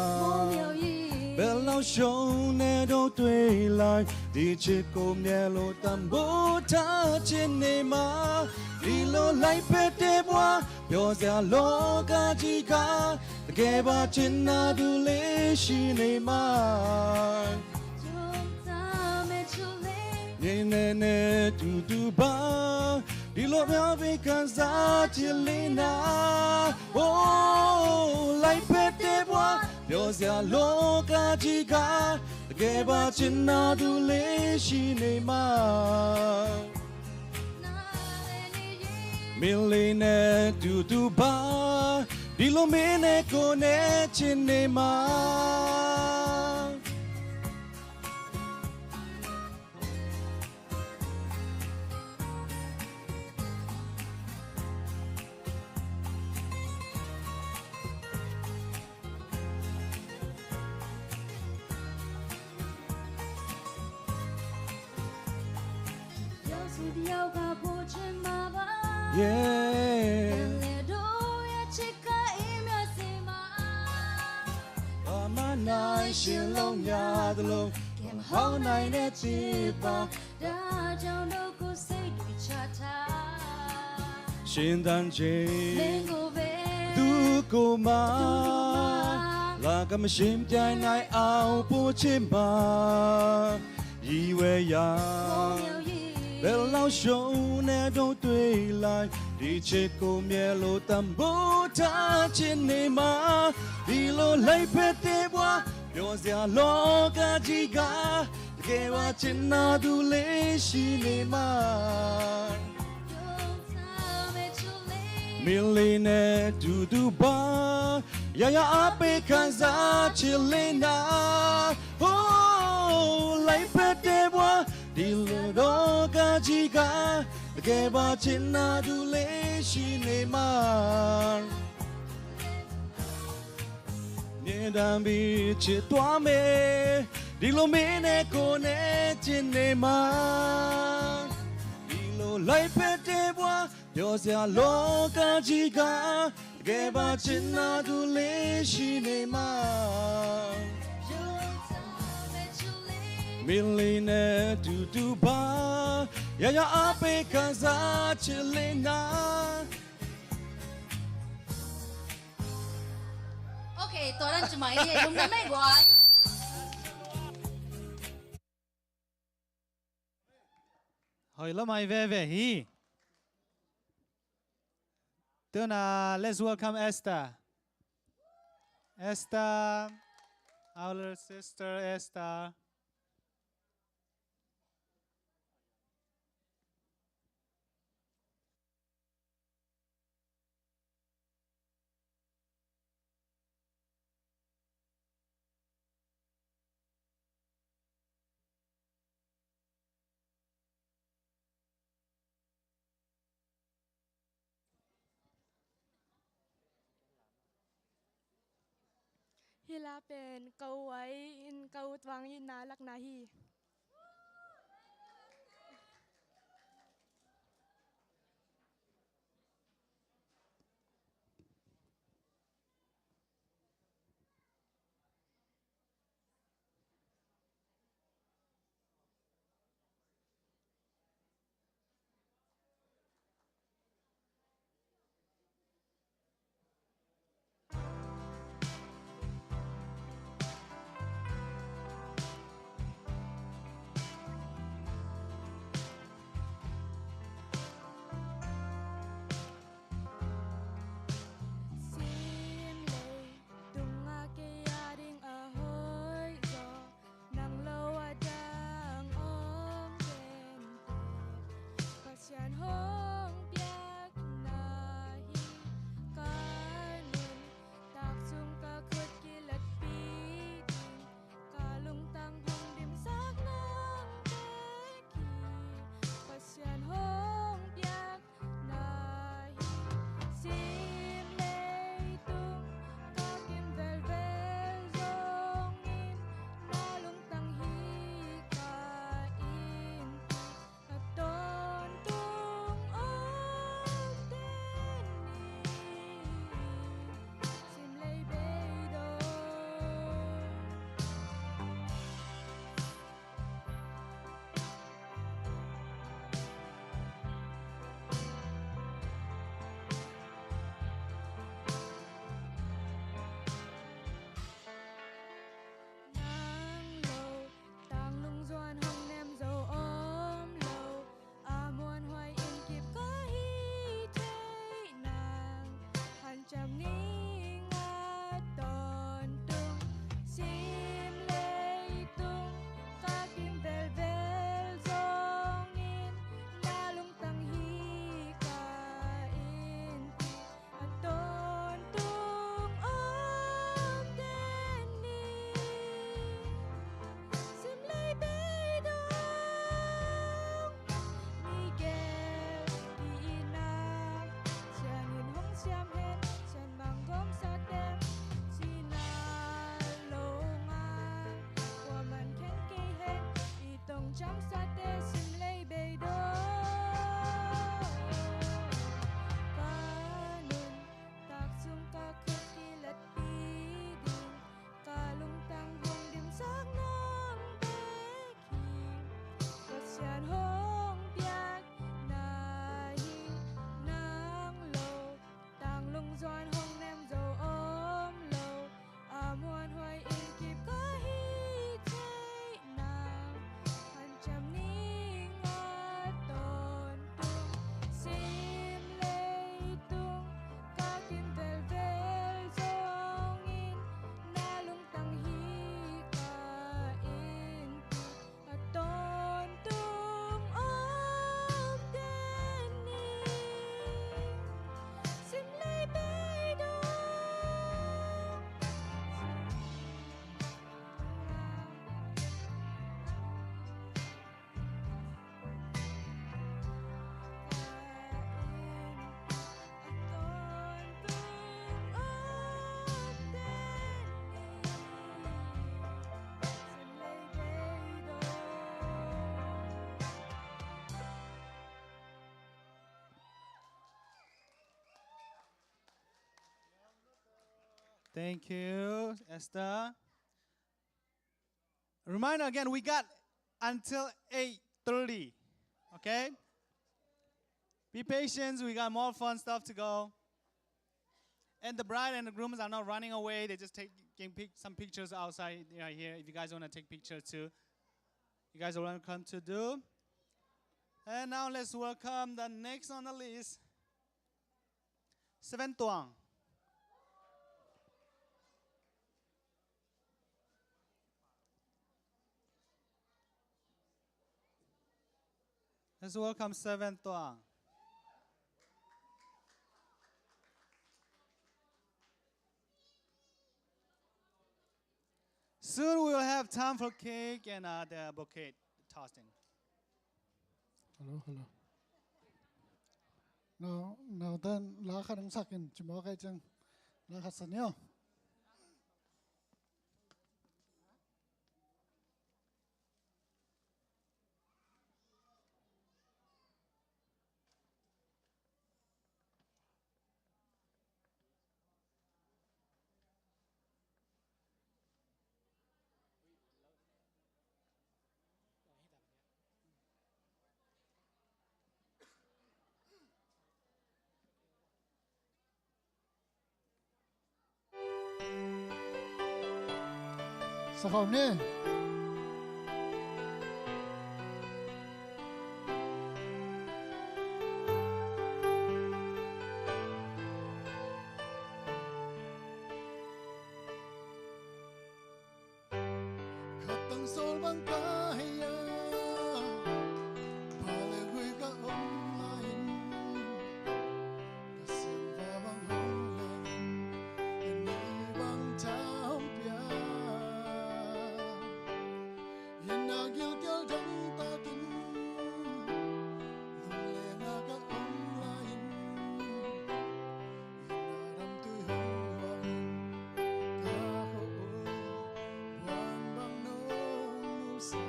Belau shong ne do tui lai di chit ko mie lo tam bo ta chin ne ma di lo lai pe te bua. Pyo zia lo ka ji ka ta ke ba chin na du le shi ne ma. Ni ne ne tu tu ba di lo mya ve kan za ti le na. Oh, lai pe te bua pyo zia lo ka ji ka ta ke ba chin na du le shi ne ma. Milline tutuba dilo mine kone chinema. Shin dan jing du ko ma la ka ma shin pyai nai au pu chin ma. Yi we ya. Belau shou ne dong tui lai di chit ko mie lo tam bo ta chin ne ma. Di lo lai pe te bua pyo zia lo ka ji ga. Ke wa chin na du le shi ne ma. Milline tutuba ya ya ape kanza chilina. Oh, lai pe te bua di lo do ka ji ka ke ba chin na du le shi ne ma. တမ်းပြီးချစ်သွားမယ် ဒီလိုမင်းနဲ့ကိုယ်နဲ့ချစ်နေမှာ ဒီလိုလိုက်ဖက်တဲ့ဘဝ ပြောစရာလောကကြီးက တကယ်ပါချစ်နာသူလေးရှိနေမှာ မင်းလေးနဲ့တူတူပါ ရရအားပေးခံစားချစ်လေးနာ Okay, tuaran cumai ni lungdam mei guai. Hoih lua mai veve hi. Tuna, let's welcome Esther. Esther, our sister Esther. Hih la pen ka u Wai in ka u Tuang in na lakna hi. Sim lei tungah kei a ding a hoih zaw, nang lo a dang om den teh. Pasian hong piakna hi ka nuntak sung ka khut kilatpih ding, ka lungtang hong dimsak nang bek hi. Pasian hong piak na hi. Sim leitung ka kim velvel zongin, na lungtang hi ka innpi a tawntung om den ni. Sim lei beidong. Nang lo tanglung zuan hong nem zo om lo, a muanhuai in kip ka hi thei nang. Hanciam ning a tawntung, sim leitung ka kim velvel zongin, na lungtang hi ka innpi a tawntung om den ni. Sim lei beidong. Miguel i ina sian in hong siam hen, sian mang gawmsa teng sina lo nga, kua man khen kei hen, i tong ciamsate sim lei beidong. Ka nuntak sung ka khut kilatpih ding, ka lungtang hong dimsak nang bek hi. Pasian hong piakna hi. Nang lo tanglung zuan hong nem zo om lo, a muanhuai in kip ka hi thei nang. Hanciam ning a tawntung, sim leitung ka kim velvel zongin, na lungtang hi ka innpi a tawntung Thank you, Esther. Reminder again, we got until eight thirty. Okay? Be patient, we got more fun stuff to go. And the bride and the grooms are not running away. They're just taking pic- some pictures outside right here. If you guys want to take pictures too, you guys are welcome to do. And now let's welcome the next on the list, Seven Tuang. Let's welcome Seven Tuang. Soon we will have time for cake and uh, the bouquet tossing. Hello, hello. No, no, then la khat ang sakin, cimo kay chang la khat sa nyo. Sakhom ni. Khatang sawl bang ka hei a, pha le gui ka om lai-in, ka siampa bang hong leng in, ni bang tha hong pia. Inn a gilkial dang takin, lunglenga ka om lai-in, inn a ramtui hong luang in, ka khuaul puan bang nong nusia.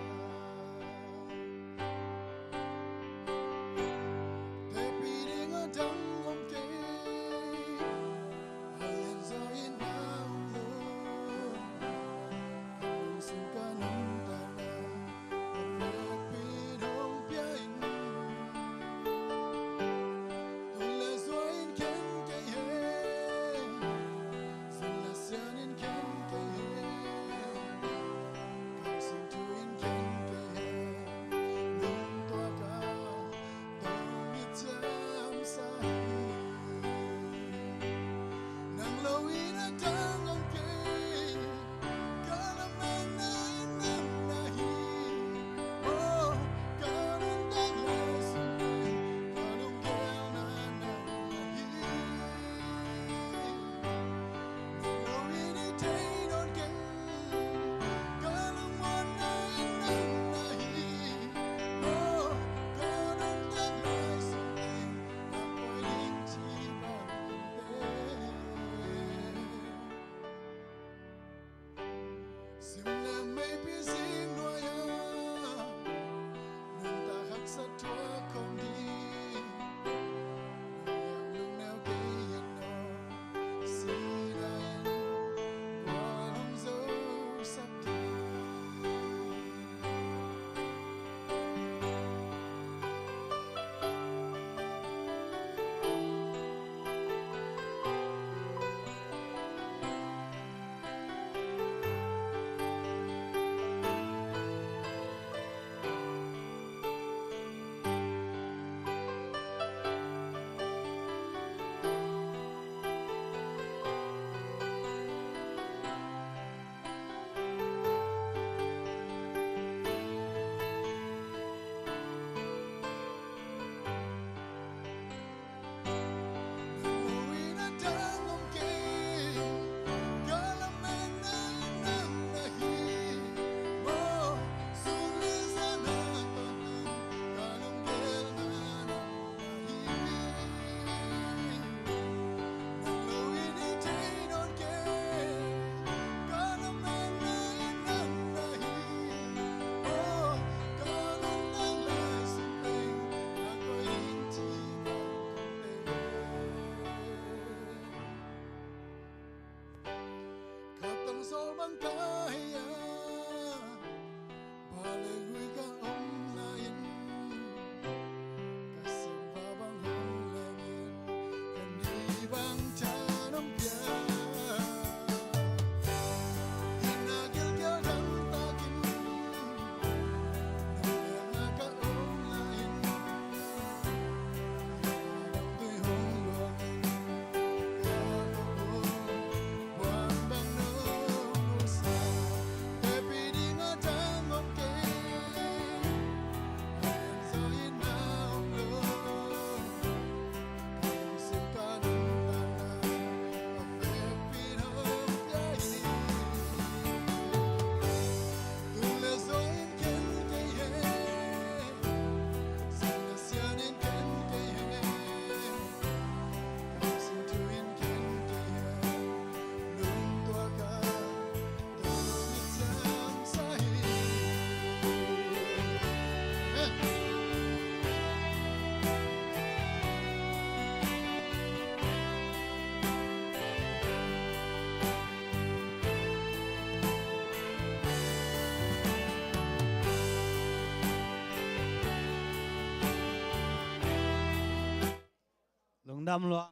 Dam lua.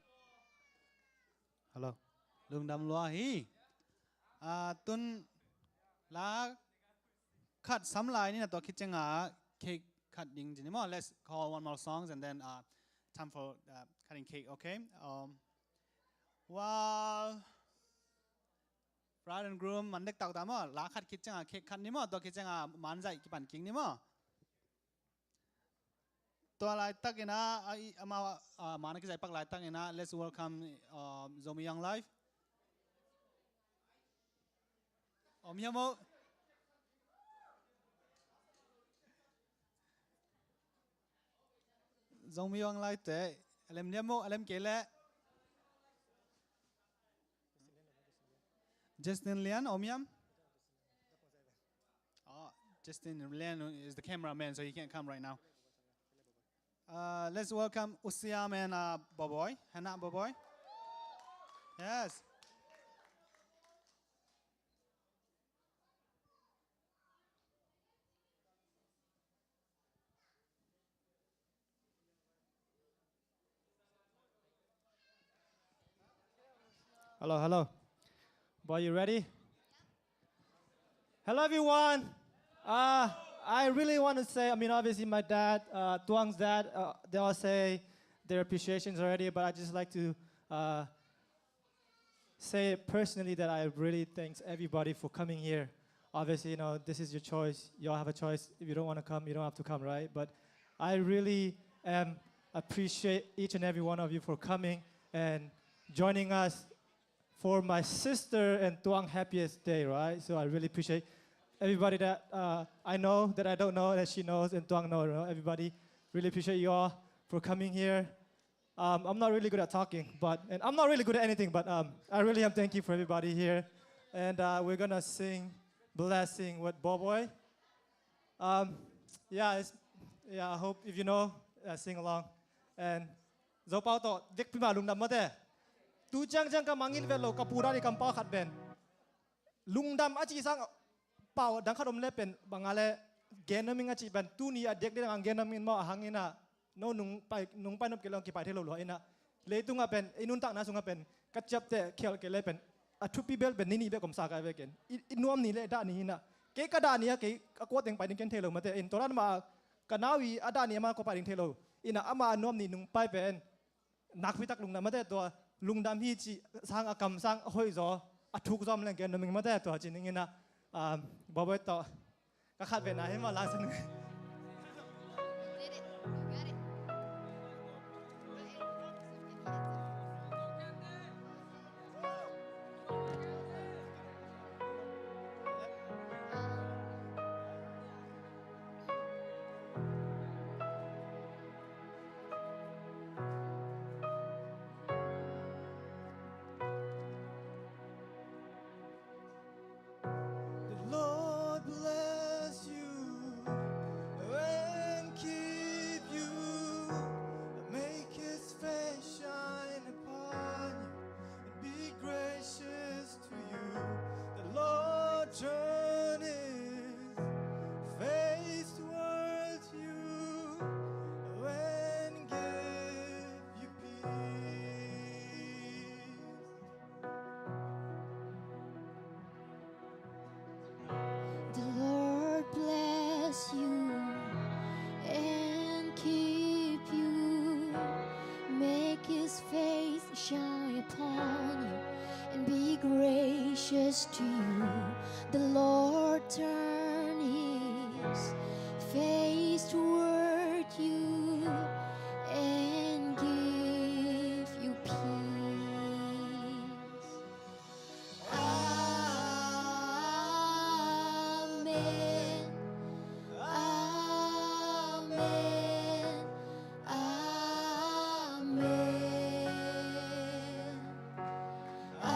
Hello. Lungdam lua hi. Ah, tun la khat sam lai ni na, tua khit ciangin cake cut ding ci ni maw. Let's call one more songs and then, uh, time for, uh, cutting cake, okay? Um, well, bride and groom, man dek tau ta maw, la khat khit ciangin cake cut ni maw, tua khit ciangin man zaih kipan kik ni maw. Tua laitakin a, a, i, amau, a, man a kizaih pak laitakin a, let's welcome, um, Zomi Young Life. Om hiam maw? Zomi Young Life te, a lem hiam maw, a lem kei leh. Justin Lian, om hiam? Oh, Justin Lian is the cameraman, so he can't come right now. Uh, let's welcome U Siam and, uh, Bawbawi. Hannah, Bawbawi. Yes. Hello, hello. Boy, you ready? Hello, everyone. Uh, I really want to say, I mean, obviously, my dad, uh, Tuang's dad, uh, they all say their appreciations already, but I just like to, uh, say personally that I really thanks everybody for coming here. Obviously, you know, this is your choice. You all have a choice. If you don't wanna come, you don't have to come, right? But I really, um, appreciate each and every one of you for coming and joining us for my sister and Tuang happiest day, right? So I really appreciate everybody that, uh, I know, that I don't know, that she knows, and Tuang know, you know, everybody. Really appreciate you all for coming here. Um, I'm not really good at talking, but, and I'm not really good at anything, but, um, I really am thank you for everybody here. And, uh, we're gonna sing Blessing with Bawbawi. Um, yeah, it's, yeah, I hope if you know, uh, sing along. And Zopau tawh, dek pi mah lungdam mate. Tu ciangciang ka mangngilh vet lo, ka pu dan i kampau khat pen. Lungdam a cih sang pau dang khat om le pen, bang a le gen nuam ing a cih pen, tuni a dek dek dang gen nuam ing maw a hang in a, no nung pai, nung pai nop kei le hong kipai thei lo lua in a. Leitung ah pen, i nuntakna sung ah pen, ka ciapteh khial kei le pen, a thupi bel pen, ni nih bek om sa ka ve ken. I, i nuam ni le dah ni in a. Kei ka dah ni a, kei a kua teng pai ding ken thei lo mate. In tua dan mah, ka nau i a dah ni a mah kua pai ding thei lo. In a ama a nuam ni nung pai pen. Nakpi tak lungdam mate tua, lungdam hi cih sang a kam sang a hoih zaw, a thuk zaw om leng gen nuam ing mate tua ci ning in a, um, Bawbawi tawh. Ka khat ve na hi mah lang sin. The Lord bless you and keep you, make his face shine upon you and be gracious to you. The Lord turn his face towards you and give you peace. The Lord bless you and keep you. Make his face shine upon you and be gracious to you. The Lord turn his face toward you and give you peace. Amen. Amen. Amen. Amen.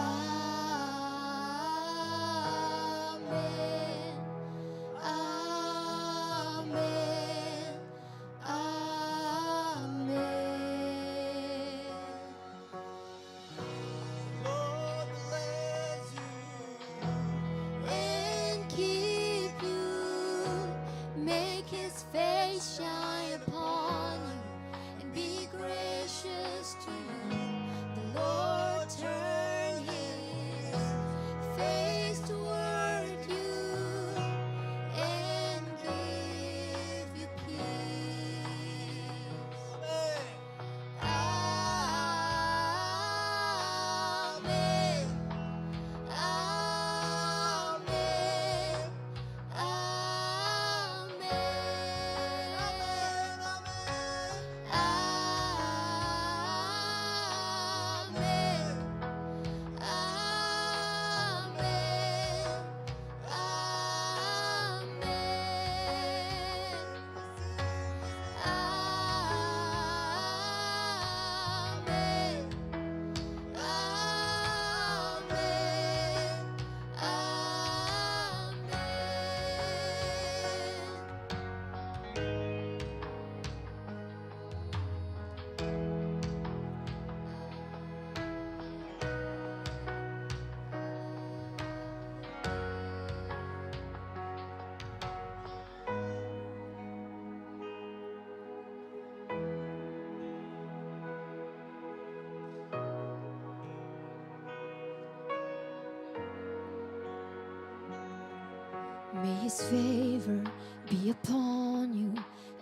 May his favor be upon you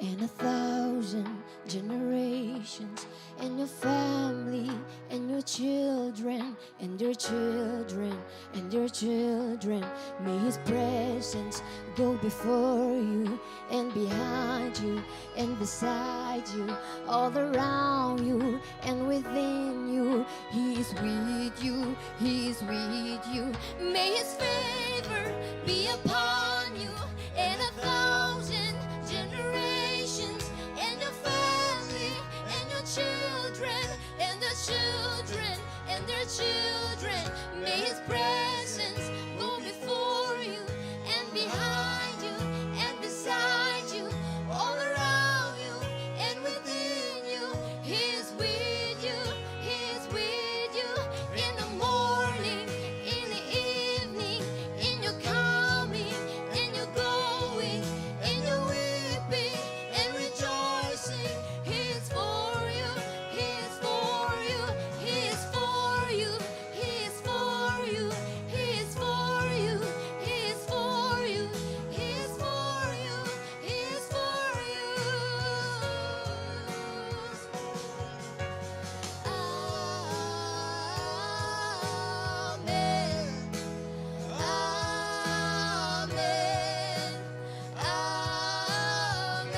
and a thousand generations, and your family, and your children, and your children, and your children. May his presence go before you and behind you and beside you, all around you and within you. He is with you, he is with you. May his favor be upon you and a thousand generations, and your family, and your children, and their children, and their children. May his presence go before you and behind you and beside you, all around you and within you. He is with you, he is with you in the morning, in the evening, in your coming, in your going, in your weeping and rejoicing. He is for you, he is for you, he is for you, he is for you, he is for you, he is for you, he is for you, he is for you. Amen. Amen. Amen. Amen. Amen.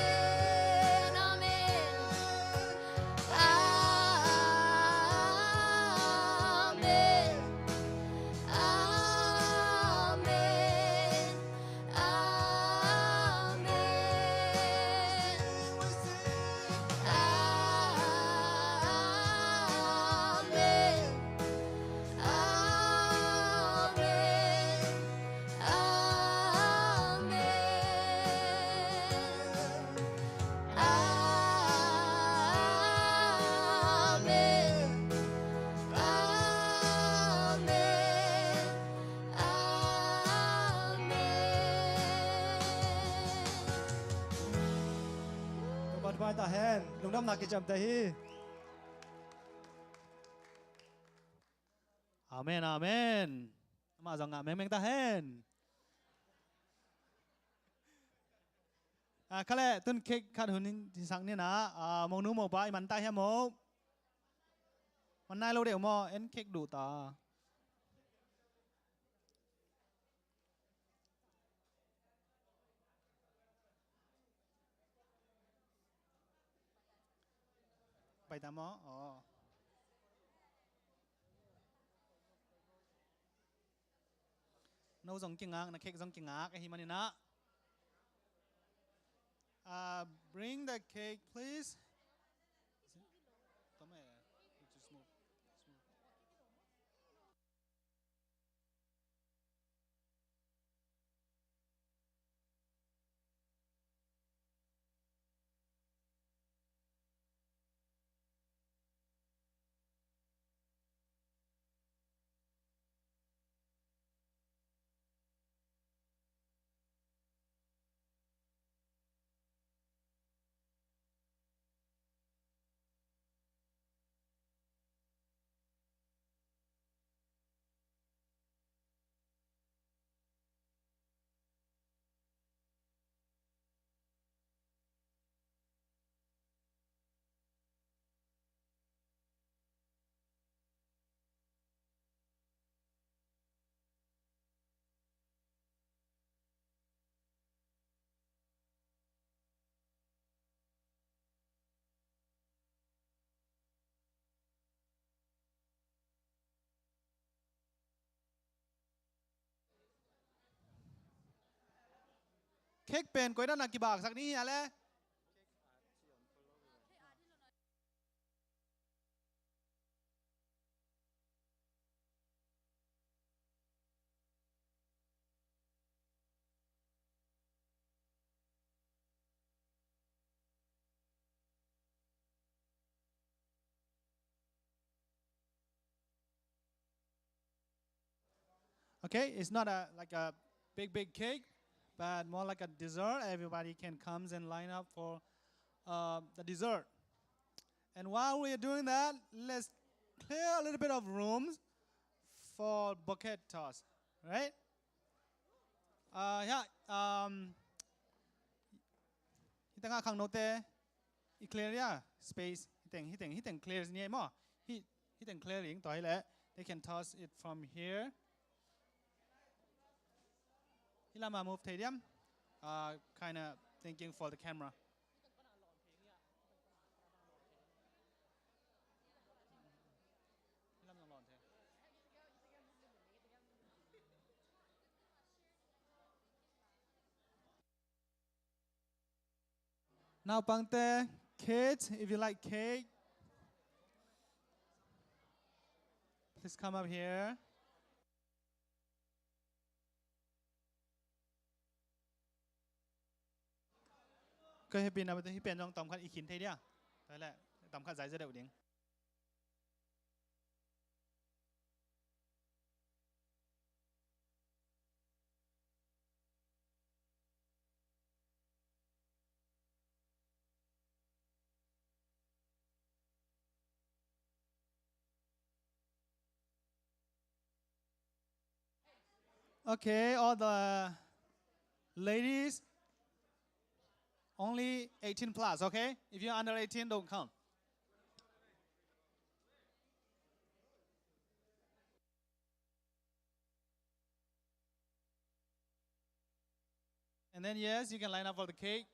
Amen. Amen. Amen. Amen. Amen. Amen. Amen. Amen. Topa thupha ta hen. Lungdamna kiciamteh hi. Amen, amen. Amah zong ngah mengmeng ta hen. Ah, kha leh tun cake khat hun in sak ni na, ah, monu mopa i man ta hiam maw? Man nai lo deuh maw, en cake duh ta. Pai ta maw? Aw. No zong kingak, na cake zong kingak ahih manin ah. Uh, bring the cake, please. Toma, eh. Just move. Just move. Cake pen koi dan a kibaksak ni hia le? Okay, it's not a, like a big, big cake, but more like a dessert. Everybody can comes and line up for, uh, the dessert. And while we are doing that, let's clear a little bit of rooms for bouquet toss, right? Ah, hiah, um, hih tengah khangnote i clear ia space, hih teng, hih teng, hih teng clear ni maw. Hih, hih teng clear ing tua hi leh. They can toss it from here. Hih lamah move thei diam? Uh, kinda thinking for the camera. Naupangte, kids, if you like cake, please come up here. Ka happy na hih pen zong tawmkhat i khin thei dia. Tua leh tawmkhat zai zaw deuh ding. Okay, all the ladies, only eighteen plus, okay? If you're under eighteen, don't come. And then, yes, you can line up for the cake.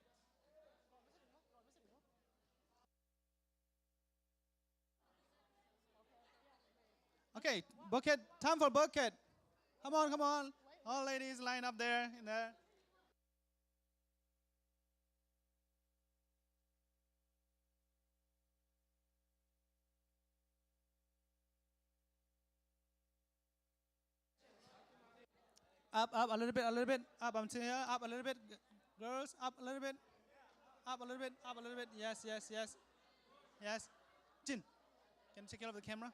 Okay, bucket. Time for bucket. Come on, come on. All ladies, line up there, in there. Up, up, a little bit, a little bit. Up, I'm here. Up a little bit. G-, girls, up a little bit. Up a little bit, up a little bit. Yes, yes, yes. Yes. Jin, can you take care of the camera?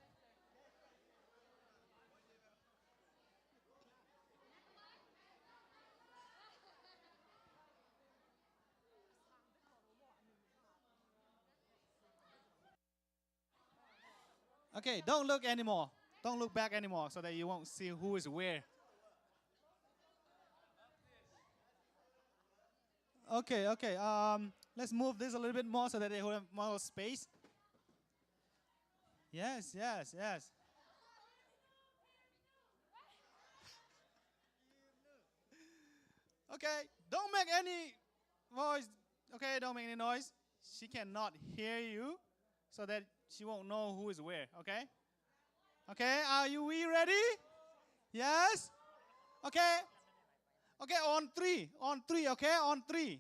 Okay, don't look anymore. Don't look back anymore so that you won't see who is where. Okay, okay. Um, let's move this a little bit more so that they have more space. Yes, yes, yes. Okay, don't make any voice. Okay, don't make any noise. She cannot hear you, so that she won't know who is where, okay? Okay, are you, we ready? Yes? Okay. Okay, on three. On three, okay? On three.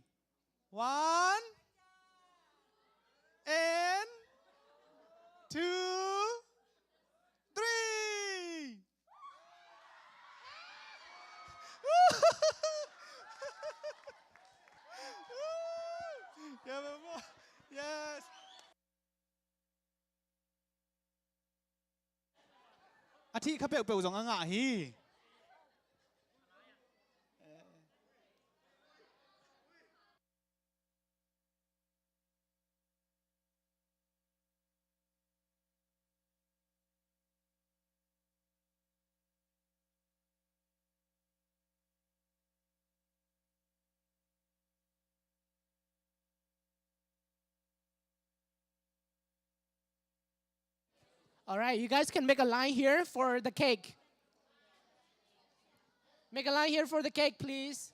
One. And two. Three. Yes. A thih kha peuhpeuh zong a ngah hi. All right, you guys can make a line here for the cake. Make a line here for the cake, please.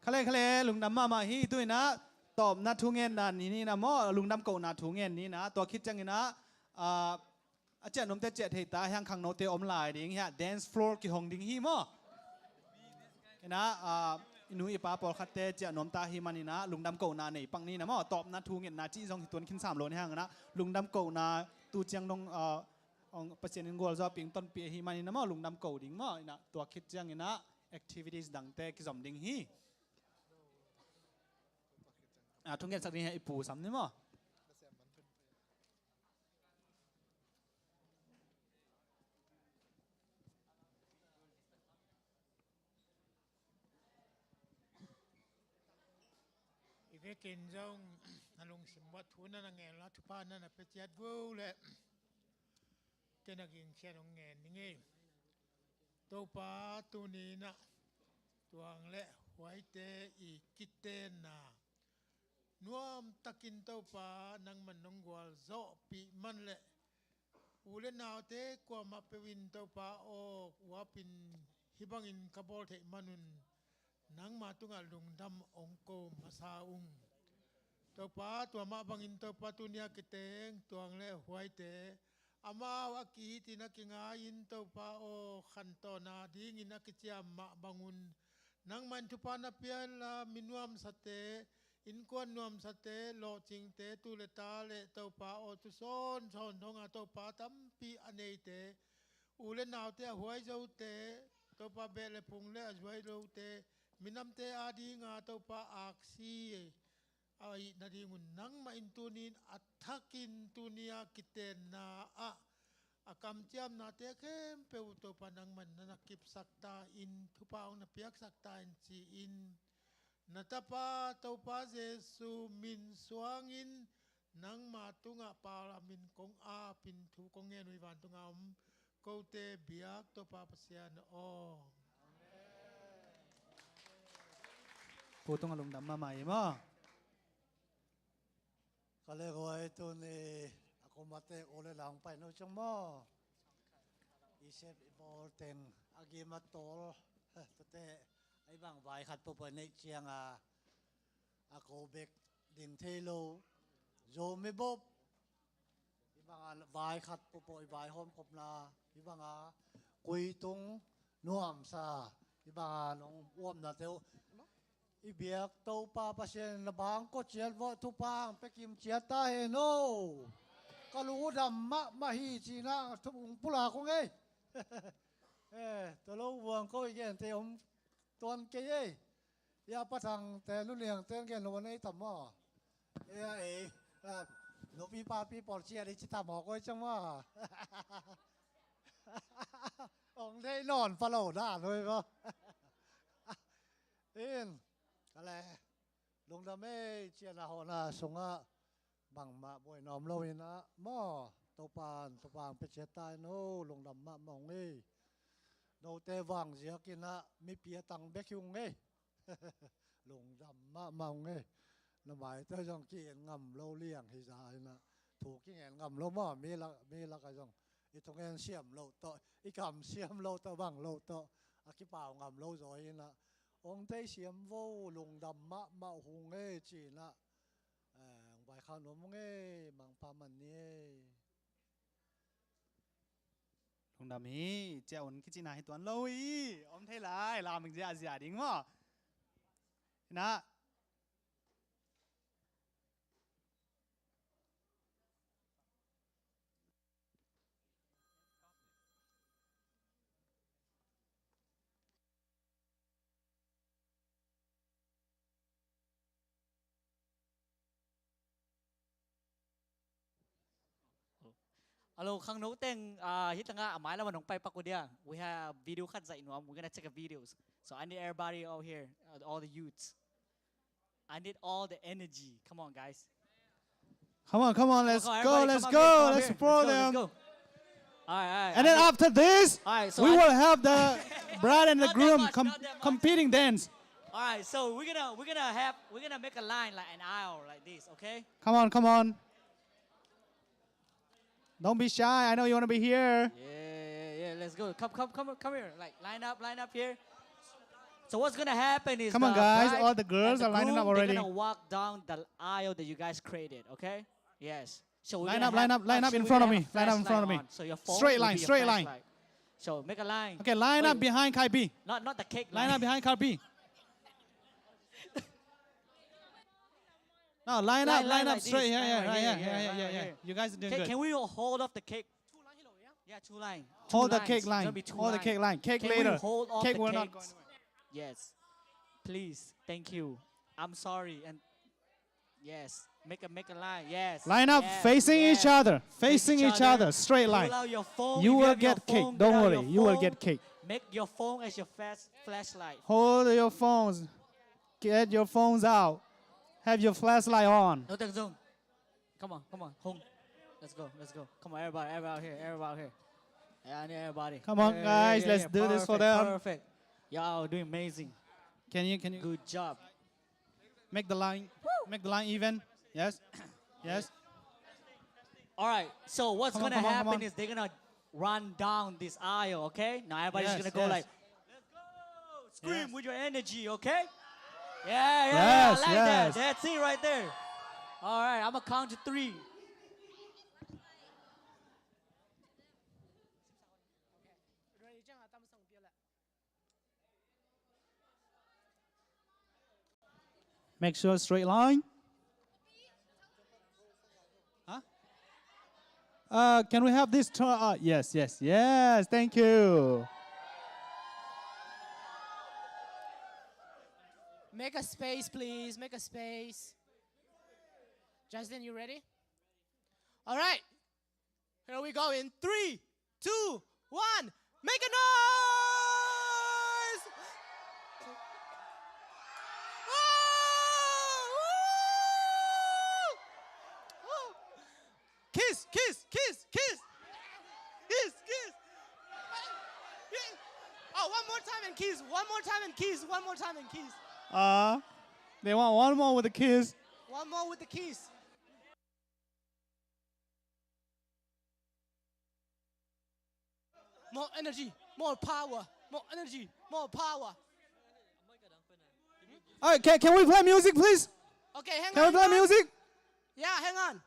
Khale, khale, lungdam mahmah hi. Tu-in ah tawpna thungetna ni-in ah maw, lungdam kohna thunget ni-in ah, tua khit ciangin ah, ah, a ciah nuamte ciah thei ta, hiang khangnote om lai ding hi a, dance floor kihong ding hi maw. Inah, ah, i nu i pa pawlkhatte ciah nuamta hi maninah lungdam kohna nei pak ni na maw, tawpna thu ngetna cih zong hi tuan khin sam lo ni hang inah lungdam kohna tu ciang dong, ah, ong Pasian in gualzawh ping tonpih ahi maninah maw, lungdam ko ding maw, inah tua khit ciang inah activities dangte kizom ding hi. Ah, thu ngetsak ding hi i pu sam ni maw. I vekin zong na lungsim buat thu na na ngen la thupha na na pia ciat vo le kei na ging ciat hong ngen ni ngei. Topa tuni na tuang le huaite i kitenna nuam takin Topa nangman nong gualzawhpih man le u le naute kuamah peuhin Topa aw uapin hih bangin ka bawl theih manun nangma tungah lungdam ong ko masa ung. Topa tua mah bangin Topa tunia kiteng tuang le huaite amau a kihitin a kingai-in Topa aw khantawn a dingin a kiciam mah bangun nangmah in thupha na pia inla mi nuamsate innkuan nuamsate lawhcingte tu le ta le Topa aw tu sawn sawn thonga Topa tampi a neite u le naute a huai zote Topa beh le phung le a huai zote minamte a dinga Topa aksi a ih nadingun nangmah in tunin a thakin tunia kitenna ah a kamciamnate khempeuh Topa nangmah in na na kipsak ta in thupha hong na piaksak ta in ci-in na tapa Topa Jesu min suangin nangma tungah palamin kong apin thu kong ngen uh i vantunga om kote biak Topa Pasian aw. Pu tungah lungdam mahmah hi maw? Ka le guai tuni a kumate u le lang pai no ciang maw? I sep i bawl teng a gim a tawl tute a i bang vai khat pawpaw neih cianga a ko bek ding thei lo zo mi bop i banga vai khat pawpaw i vai hawm khopna i banga kuitung nuamsa i banga nong uamna teu i biak Topa Pasian na bang ko ciat vawh thupha ang pekim ciat ta hen o. Ka lung u dam mahmah hi cina thum ung pula kong ei. Eh, tolo vuang ko i gen te om tuan kei ei. Ia patang te lu liang ten gen lo nei tam maw. Ia ei. Nupi papi por cia di ci tam maw koi cang maw. Ong dei non palo da noi maw. In kale lungdam ei ciana hona sunga bangmah buai na om lo inah maw Topan Topan peciat ta in ho lungdam mahmah ung ei. Note vang ziak inah mipi a tang bek hi ung ei. Lungdam mahmah ung ei. Na maite zong ki-en ngam lo liang hi za inah thu ki-en ngam lo maw mi lak mi lak a zong i thungen siam loh tawh i kam siam loh tawh bang loh tawh a kipau ngam lo zaw inah ong tei siam vo lungdam mahmah hung e cinah ong vaikhak nuam ung e mangpha man ni e. Lungdam hi ciah un kicina hi tuan lo hi om thei lai laming zia zia ding maw. Inah Alo khangno teng ah hih tanga a mai lamah nong pai pak uh dia. We have video khat zaih nuam. We're gonna take a videos. So I need everybody out here, uh, all the youths. I need all the energy. Come on, guys. Come on, come on, let's go, let's go, let's support them. All right, all right. And then after this, we will have the bride and the groom competing dance. All right, so we're gonna we're gonna have we're gonna make a line like an aisle like this, okay? Come on, come on. Don't be shy. I know you wanna be here. Yeah, yeah, yeah. Let's go. Come, come, come, come here. Like line up, line up here. So what's gonna happen is come on, guys. All the girls are lining up already. They're gonna walk down the aisle that you guys created. Okay? Yes. So line up, line up, line up in front of me. Line up in front of me. So your phone straight line, straight line. So make a line. Okay, line up behind Kai B. Not, not the cake line. Line up behind Kai B. No, line up, line up straight. Here, here, right here, here, here, here. You guys are doing good. Can we hold off the cake? Yeah, two line. Hold the cake line. Hold the cake line. Cake later. Cake will not go anywhere. Yes. Please. Thank you. I'm sorry. And yes. Make a, make a line. Yes. Line up facing each other. Facing each other. Straight line. You will get cake. Don't worry. You will get cake. Make your phone as your flash, flashlight. Hold your phones. Get your phones out. Have your flashlight on. No, come on, come on, Hung. Let's go, let's go. Come on, everybody, everybody out here, everybody out here. Yeah, I need everybody. Come on, guys, let's do this for them. Perfect. Y'all doing amazing. Can you, can you? Good job. Make the line, make the line even. Yes, yes. All right. So what's gonna happen is they're gonna run down this aisle, okay? Now everybody's gonna go like, "Let's go!" Scream with your energy, okay? Yeah, yeah, yeah, I like that. That's it right there. All right, I'm gonna count to three. Make sure straight line. Huh? Uh, can we have this turn? Uh, yes, yes, yes. Thank you. Make a space, please. Make a space. Justin, you ready? All right. Here we go in three, two, one. Make a noise! Woo! Woo! Woo! Kiss, kiss, kiss, kiss. Kiss, kiss. Kiss. Oh, one more time and kiss. One more time and kiss. One more time and kiss. Uh, they want one more with a kiss. One more with the kiss. More energy, more power, more energy, more power. All right, can, can we play music, please? Okay, hang on. Can we play music? Yeah, hang on.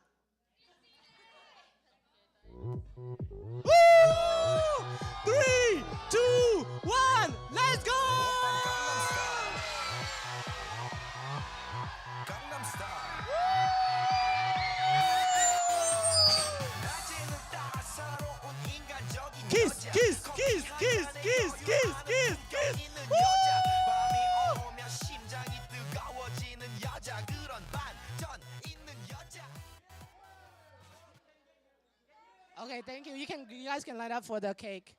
Woo! Three, two, one, let's go! Kiss, kiss, kiss, kiss, kiss, kiss, kiss, kiss. Woo! Okay, thank you. You can, you guys can line up for the cake.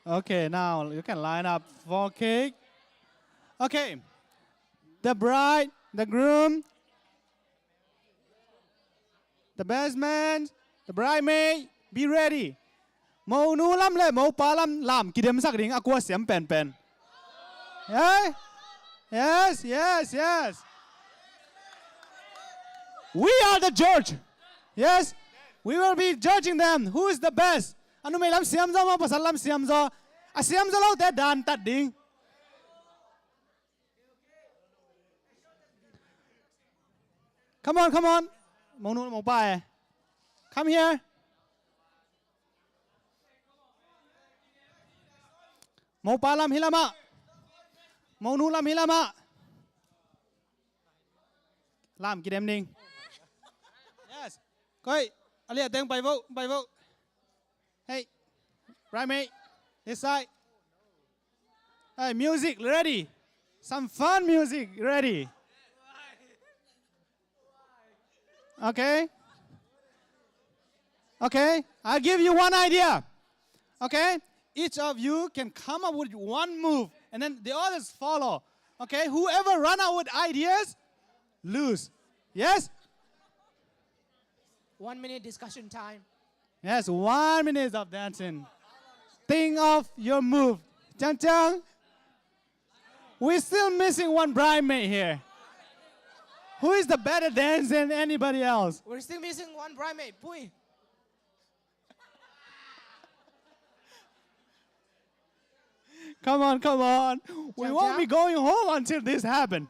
Okay, now you can line up for cake. Okay. The bride, the groom, the best man, the bridesmaid, be ready. Monu lam le mopa lam lam kidemsak ding a kua siam penpen. Yeah? Yes, yes, yes. We are the judge. Yes? We will be judging them. Who is the best? A numei lam siam zaw maw, pasal lam siam zaw? A siam zaw lote dan tat ding. Come on, come on. Monu, mopa eh. Come here. Mopa lam hi lamah. Monu lam hi lamah. Lam kidem ding. Yes. Koi, a liah teng pai vo, pai vo. Hey, bridesmaid, this side. Hey, music ready. Some fun music ready. Okay? Okay? I'll give you one idea. Okay? Each of you can come up with one move, and then the others follow. Okay? Whoever run out with ideas, lose. Yes? One minute discussion time. Yes, one minute of dancing. Think of your move. Chang Chang. We're still missing one bridesmaid here. Who is the better dancer than anybody else? We're still missing one bridesmaid. Pui. Come on, come on. We won't be going home until this happen.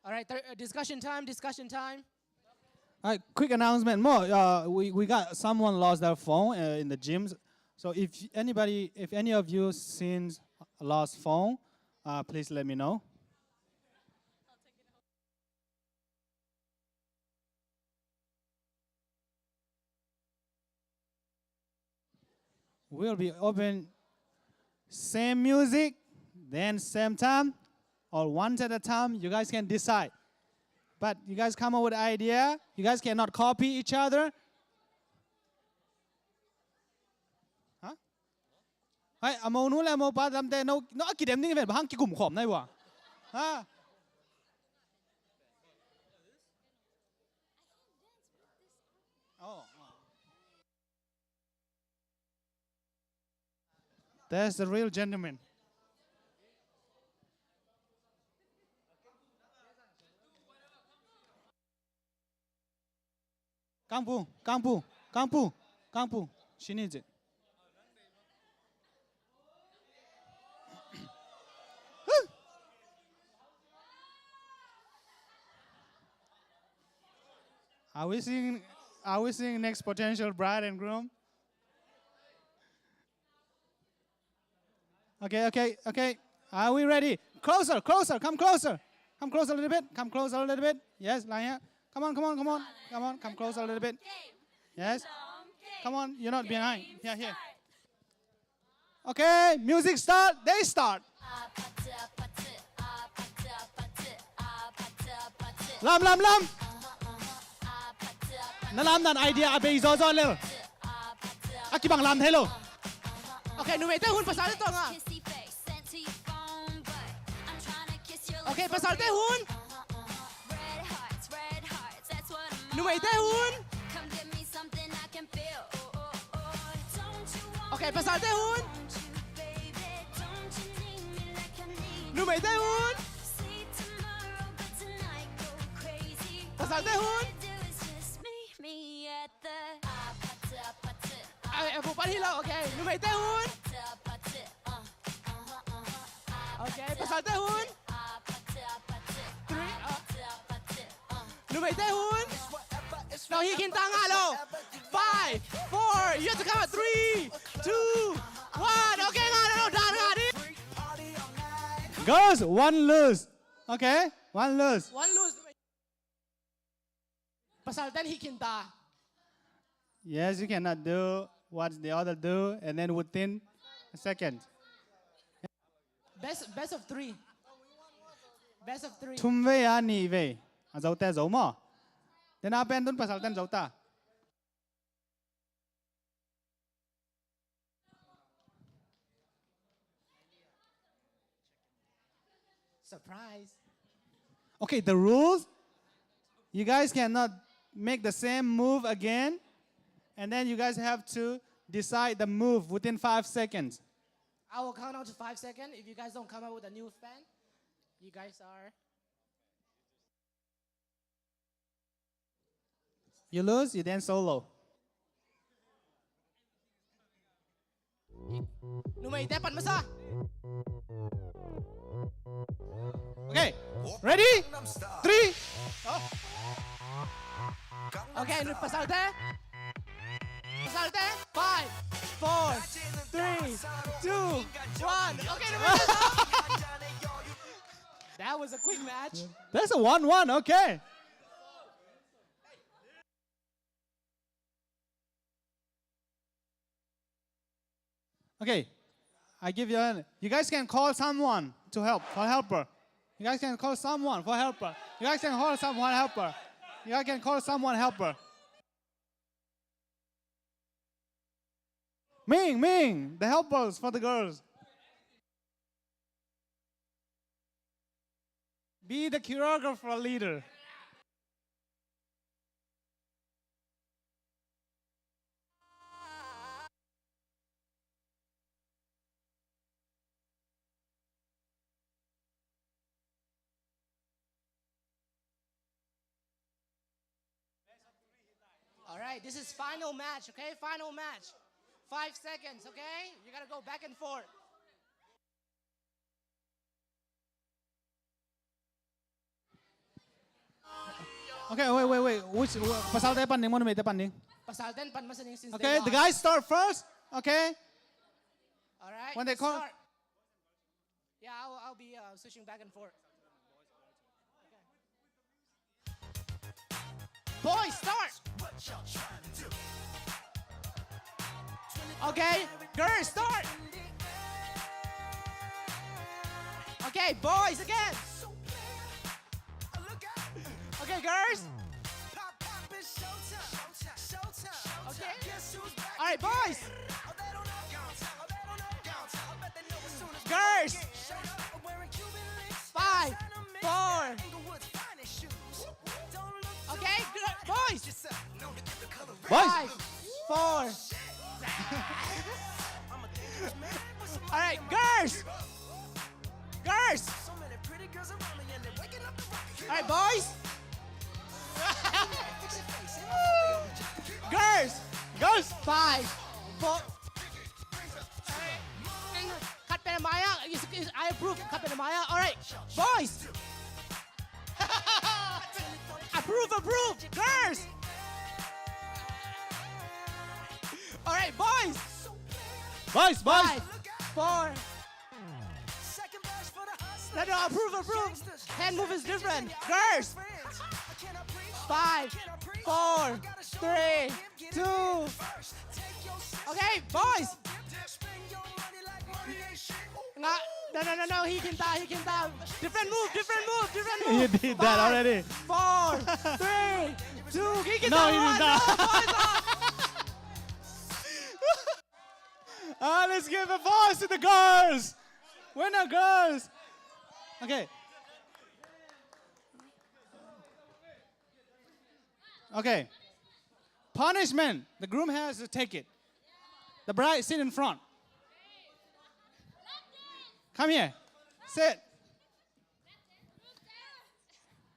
All right, thir- uh, discussion time, discussion time. All right, quick announcement. More, uh, we, we got someone lost their phone uh, in the gyms. So if anybody, if any of you seen a lost phone, uh, please let me know. We'll be open same music, then same time, or one at a time. You guys can decide. But you guys come up with idea. You guys cannot copy each other. Huh? Hai, a monu le a mopa tamte no, no a kidem ding ven, bang hang kikum khawm nai wa. Ha? Oh, oh. That's the real gentleman. Kangpu, kangpu, kangpu, kangpu. Sini je. Are we seeing, are we seeing next potential bride and groom? Okay, okay, okay. Are we ready? Closer, closer, come closer. Come closer a little bit. Come closer a little bit. Yes, like here. Come on, come on, come on. Come on, come closer a little bit. Yes. Come on, you're not behind. Here, here. Okay, music start, they start. Lam, lam, lam. Na lam dan idea a bei zaw zaw lel. A kibang lam thei lo. Okay, numeite hun, pasalte tawng a. Okay, pasalte hun. Numeite hun. Okay, pasalte hun. Numeite hun. Pasalte hun. Ai, a bupat hi lo, okay. Numeite hun. Okay, pasalte hun. Three, uh, numeite hun. Lo hi khin ta nga lo. Five, four, you have to count. Three, two, one. Okay, nga lo, dan nga di. Girls, one lose. Okay, one lose. One lose. Pasalten hi khin ta. Yes, you cannot do what the other do and then within a second. Best, best of three. Best of three. Thum vei a nih vei. A zote zo maw. Then a pen tun pasalten zo ta. Surprise. Okay, the rules, you guys cannot make the same move again. And then you guys have to decide the move within five seconds. I will count out to five seconds. If you guys don't come up with a new fan, you guys are You lose, you dance solo. Numeite pan masa. Okay, ready? Three. Oh. Okay, nu pasalte. Pasalte. Five, four, three, two, one. Okay, numeite. That was a quick match. That's a one one, okay. Okay, I give you a, you guys can call someone to help, for helper. You guys can call someone for helper. You guys can call someone helper. You guys can call someone helper. Ming, Ming, the helpers for the girls. Be the choreographer leader. All right, this is final match, okay? Final match. Five seconds, okay? You gotta go back and forth. Okay, wait, wait, wait. Which, uh, pasalte pan ding, maw, numeite pan ding? Pasalte pan masa ding since they lost. Okay, the guys start first. Okay. All right, let's start. When they call. Yeah, I'll, I'll be, uh, switching back and forth. Okay. Boys, start! Okay, girls, start! Okay, boys again! Okay, girls! Okay. All right, boys! Girls! Five, four. Okay, gr-, boys! Boys! Five, four. All right, girls! Girls! All right, boys! Girls! Girls! Five, four. Cut pen a maya. Is, is, I approve. Cut pen a maya. All right, boys. Approve, approve. Girls. All right, boys. Boys, boys. Five, four. No, no, approve, approve. Hand move is different. Girls. Five, four, three, two. Okay, boys. Nga, no, no, no, no, he can die, he can die. Different move, different move, different move. He did that already. Five, four, three, two. He can die. No, he did not. No, boys, uh. Ah, let's give a voice to the girls. Winner girls. Okay. Okay. Punishment. The groom has to take it. The bride sit in front. Come here. Sit.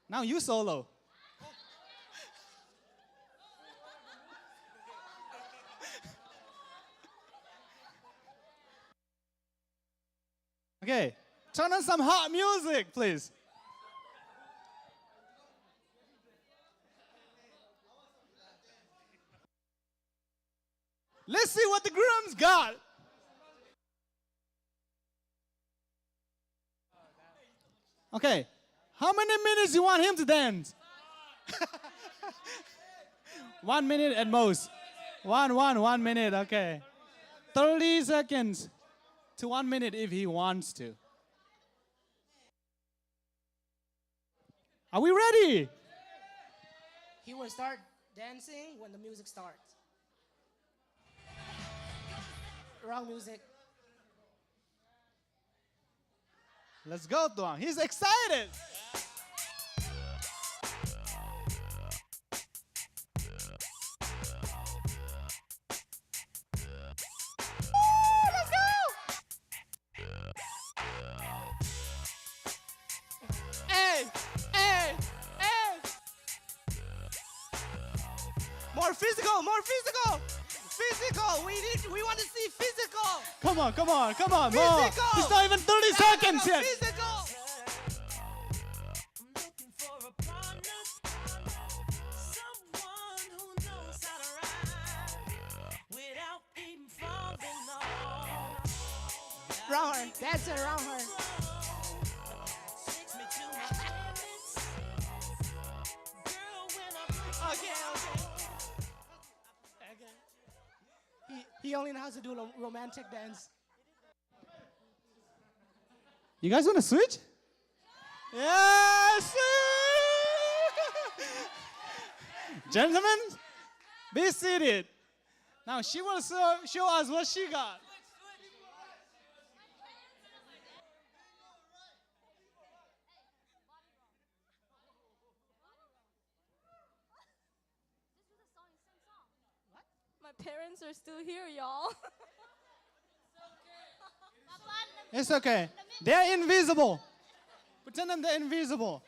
Now you solo. Okay, turn on some hot music, please. Let's see what the groom's got. Okay. How many minutes you want him to dance? One minute at most. One, one, one minute. Okay. Thirty seconds to one minute if he wants to. Are we ready? He will start dancing when the music starts. Wrong music. Let's go, Tuang. He's excited. Woo, let's go! Hey, hey, hey. More physical, more physical. Physical. We need, we want to see physical. Come on, come on, come on, more. Physical. It's not even thirty seconds yet. Physical. I'm looking for a partner, someone who knows how to ride without even falling off. Round her. That's it, round her. Takes me to my limits. Girl, when I put. Okay, okay. Okay. He, he only knows how to do ro-, romantic dance. You guys wanna switch? Yes! Gentlemen, be seated. Now she will show, show us what she got. My parents are still here, y'all. It's okay. They're invisible. Pretend them they're invisible.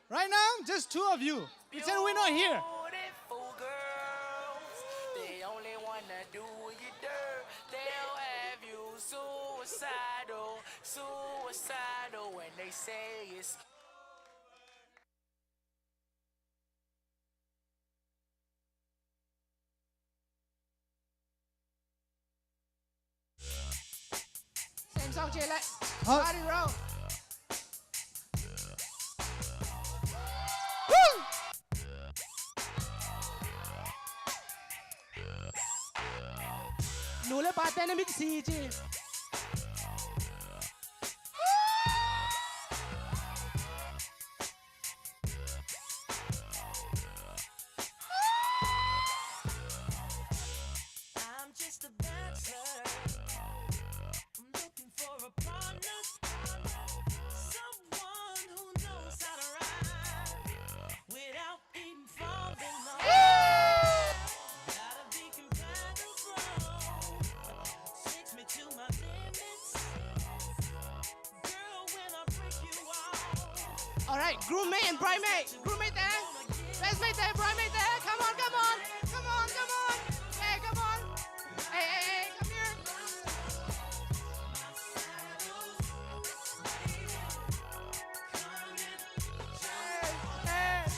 Right now, just two of you. Pretend we're not here. Beautiful girls, they only wanna do you dirt. They'll have you suicidal, suicidal when they say it's Party round. Woo! Nu le pate na mitsi ci. I'm just a bachelor. I'm looking for a partner, someone who knows how to ride without even falling off. Gotta be compatible. Takes me to my limits. Girl, when I break you off. Alright, groupmate and bridesmaid. Groupmate there. Best mate there, bridesmaid there. Come on, come on. Come on, come on. Hey, come on. Hey, hey, hey, come here. Hey, hey.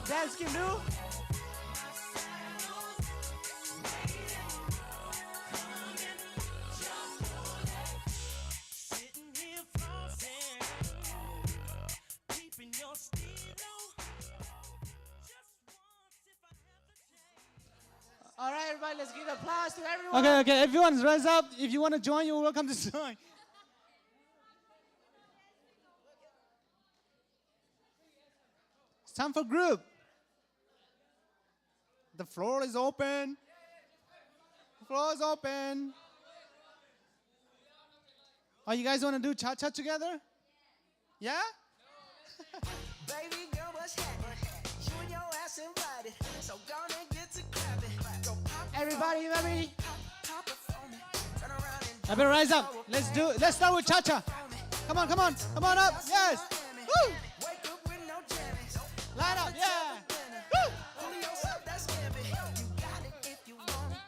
Dance, Kim Do. All right, everybody, let's give applause to everyone. Okay, okay, everyone, rise up. If you want to join, you're welcome to join. It's time for group. The floor is open. The floor is open. Oh, you guys want to do cha-cha together? Yeah? Baby girl, what's happening? You and your ass invited, so gonna get to clapping. Go pop it, everybody, pop, pop it for me. Turn around and everybody rise up. Let's do. Let's start with cha-cha. Come on, come on, come on up. Yes. Woo! Wake up with no jammies. Line up, yeah. Woo! Julio said that's giving. You got it if you want it.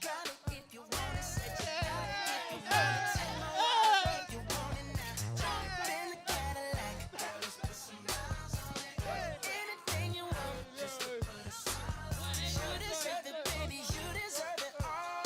Got it if you want it. Said you got it if you want it. Take my word if you want it now. Jump in the Cadillac. Girl, let's put some miles on it. Anything you want, just to put a smile on it. You deserve it, baby. You deserve it all.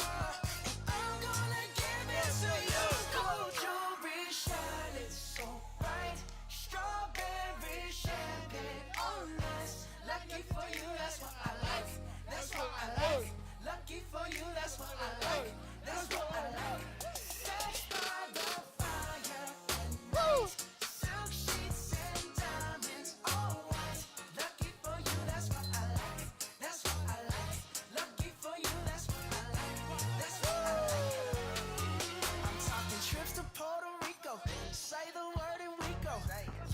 And I'm gonna give it to you. Gold jewelry shining so bright. Strawberry champagne on us. Lucky for you, that's what I like. That's what I like. Lucky for you, that's what I like. That's what I like. Sex by the fire at night. Silk sheets and diamonds, all white. Lucky for you, that's what I like. That's what I like. Lucky for you, that's what I like. That's what I like. I'm talking trips to Puerto Rico. Say the word and we go.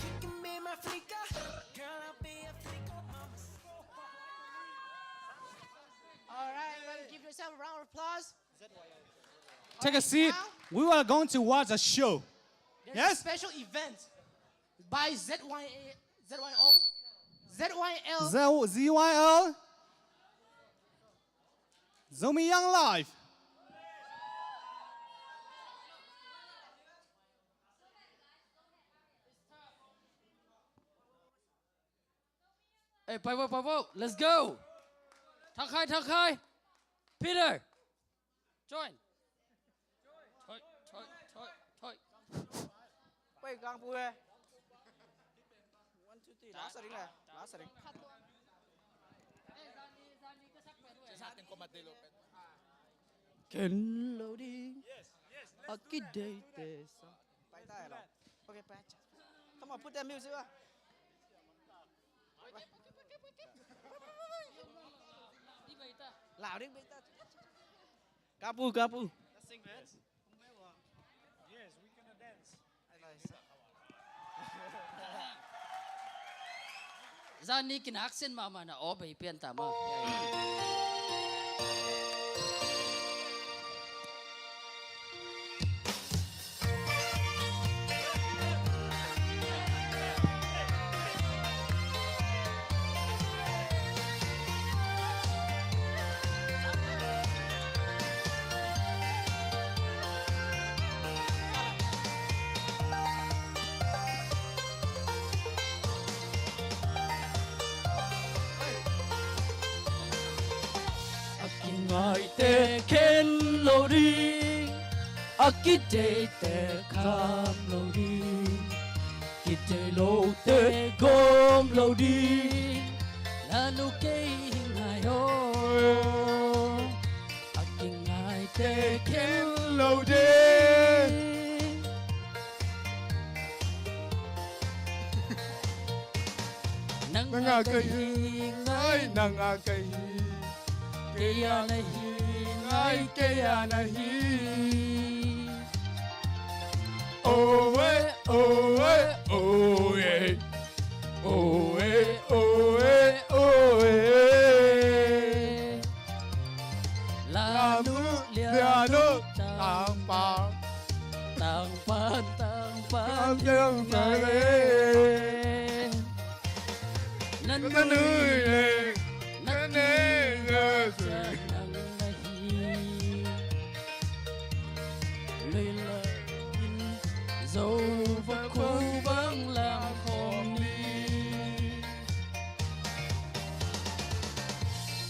You can be my flica. Girl, I'll be a flico, mama. All right, everybody, give yourself a round of applause. Take a seat. Now, we are going to watch a show. There's a special event by Z Y A, Z Y O, Z Y L. Z-, Z Y L. Zomi Young Live. Hey, ไปเว้ย ไปเว้ย let's go. ทักทาย ทักทาย Peter. Join. Toi, toi, toi, toi. Wait, kang pu eh. One, two, three. Last ring eh. Last ring. Ken lo ding. Yes, yes. Let's do that. Akidate sa. Paita eh lo. Okay, pacha. Come on, put that music ah. Loud ding, paita. Kapu, kapu. Let's sing, man. Yes, we gonna dance. Zani kinak sin mama na o bei pian ta ma. Ngaite khen lo ding, a kideite kham lo ding, kidei lote gawm lo ding. Nanu kei hi ngai aw, a kingaite khen lo ding. Nang a ka hi ngai, nang a ka hi. Kei a na hi ngai, kei a na hi. Oh eh, oh eh, oh eh. Oh eh, oh eh, oh eh. Lam nu, lia nu, tang pang. Tang pan, tang pan, tang pan. Nanu le, nanu le, nang na hi. Lui la in, zo va khu vang lam khom ni.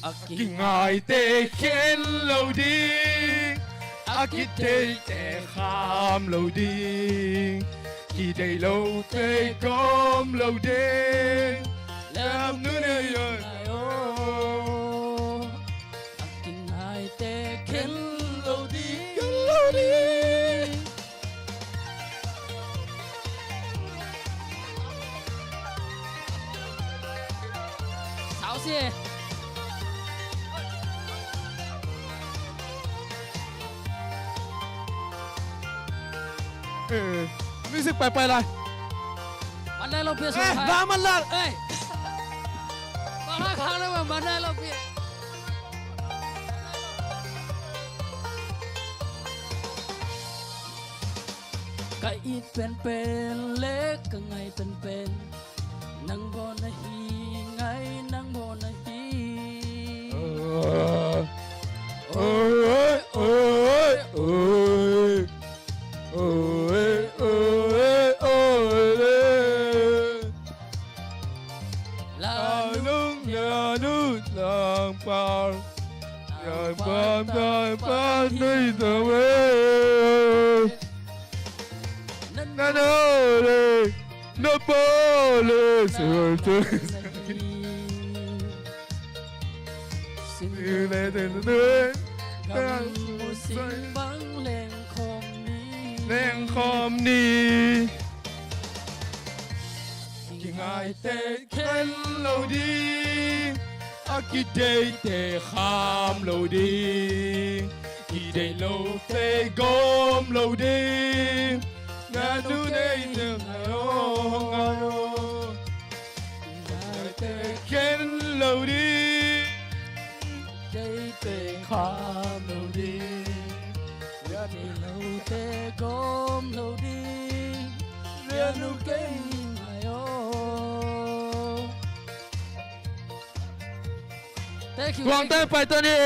A kingaite khen lo ding, a kideite kham lo ding, kidei lote gawm lo ding. Lam nu nei lo. A kingaite khen lo ding, khen lo ding. Sau si. Eh, music pai pai lai. Man dai lo pi. Eh, sau hai. Ba man lai. Eh. Ba ha khang lo man dai lo pi. Ka it penpen le ka ngai penpen, nang bawn ahi ngai, nang bawn ahi. Oi, oi, oi, oi. Oi, oi, oi, oi. Lanung, lanung, langpar. Langpar, langpar, nui tawe. Nanole, nopole, sirte. Sing le, sing le. Gam mu sing bang leng khom ni. Leng khom ni. Kingaite khen lo ding, a kideite kham lo ding, kidei lote gawm lo ding. Nanu nei te ngai aw, ngai aw. Kingaite khen lo ding, kideite kham lo ding, kidei lote gawm lo ding. Rian uh kei ngai aw. Thank you, thank you. Tuang teng pai ta ni.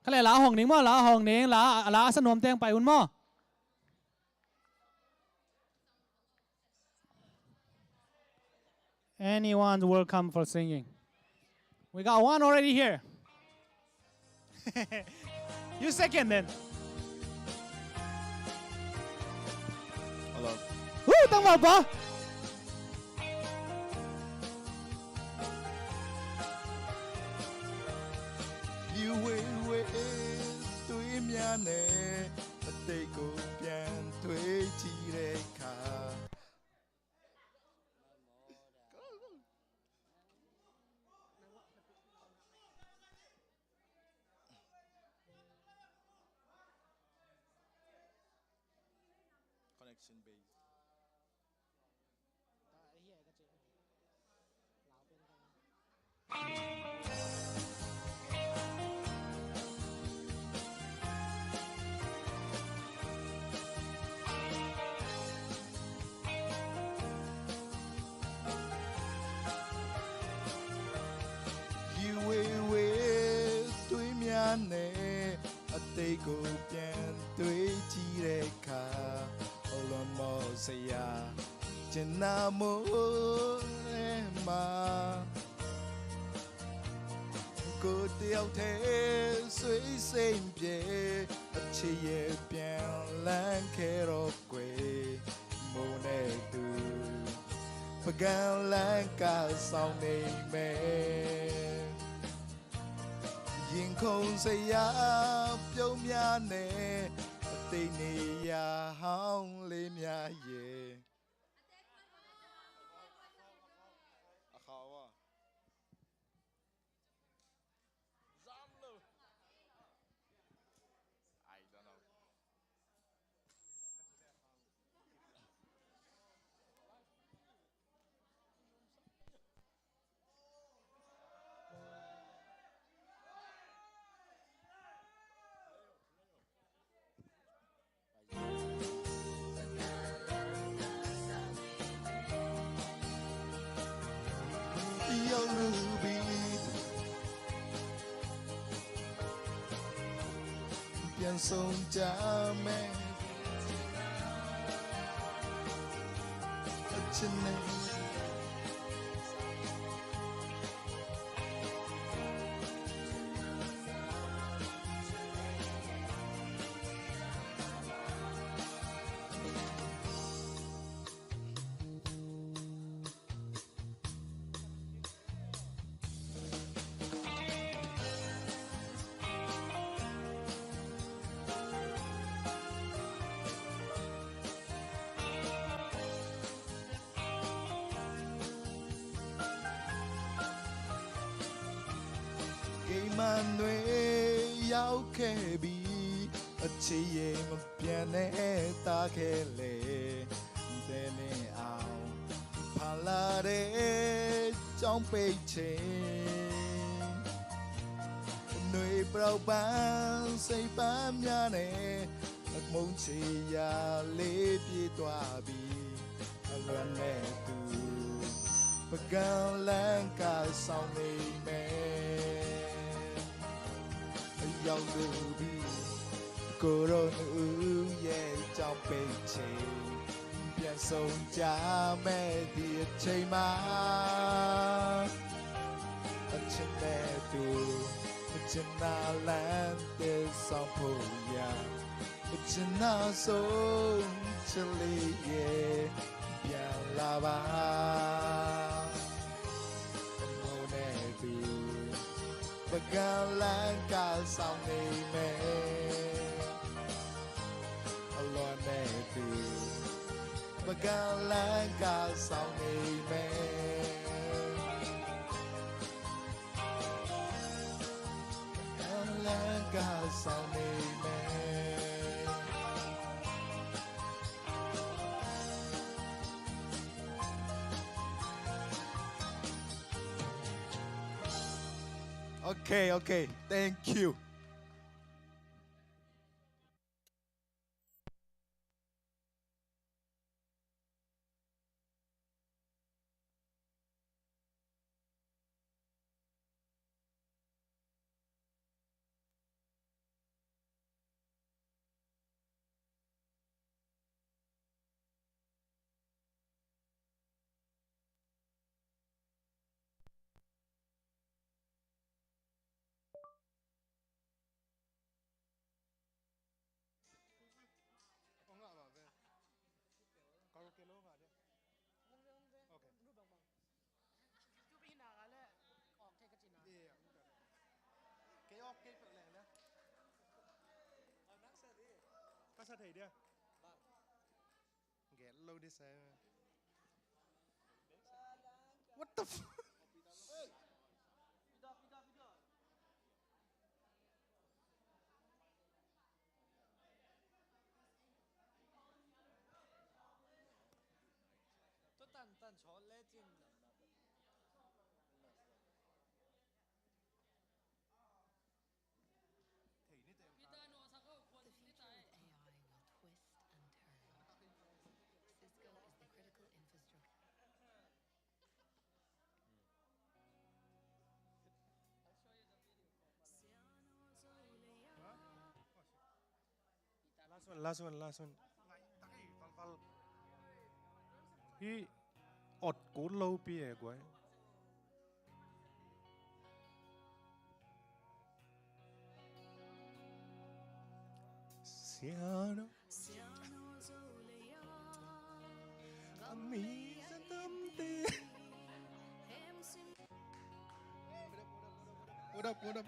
Ka le la hong ning maw, la hong ning, la, la sa nuam teng pai un maw. Anyone's welcome for singing. We got one already here. You second then. Hello. Woo, tang vava. You wait, wait, tui mia ne, a te ko pian tui chi re ka. Connection base. Yiwe we tui mya ne, a te ko pian tui chi re ka, o lo mo se ya, chin na mo re ma. Ko tiau te sui se pye, a chi ye pian lan ke ro kwe, mo ne tu, pagan lan ka sao ne me. Yin kong se ya, piau mya ne, a te ne ya hong le mya ye. A khawa. Zam lo. I don't know. Yo, Ruby. Pian song cha me. Chin ne. Kei man nue yau ke bi, a chi ye ma pian ne ta ke le, te ne au, pa la de chong pe che. Nui brau ban sei ban mya ne, ak mong che ya le pie tua bi. A luan ne tu, pagan lan ka sao nei me. A yau lu bi, ko ro nu ye chao pe che. Pian song cha me di a che ma. A che me tu, a che na lan te song po ya. China song chili ye pian la ba. Mo ne bi ba ga lan ka sao ni me. Lo ne bi ba ga lan ka sao ni me. Okay, okay. Thank you. Ka sa thei dia. Get lo dih sa. What the fuck? Tua tan tan chaw le cin. The future of A I will twist and turn. Cisco is the critical infrastructure. Last one, last one, last one. Hi, ot kul lo pi e guai. Siano. Ami sa tam te. What up, what up, what up?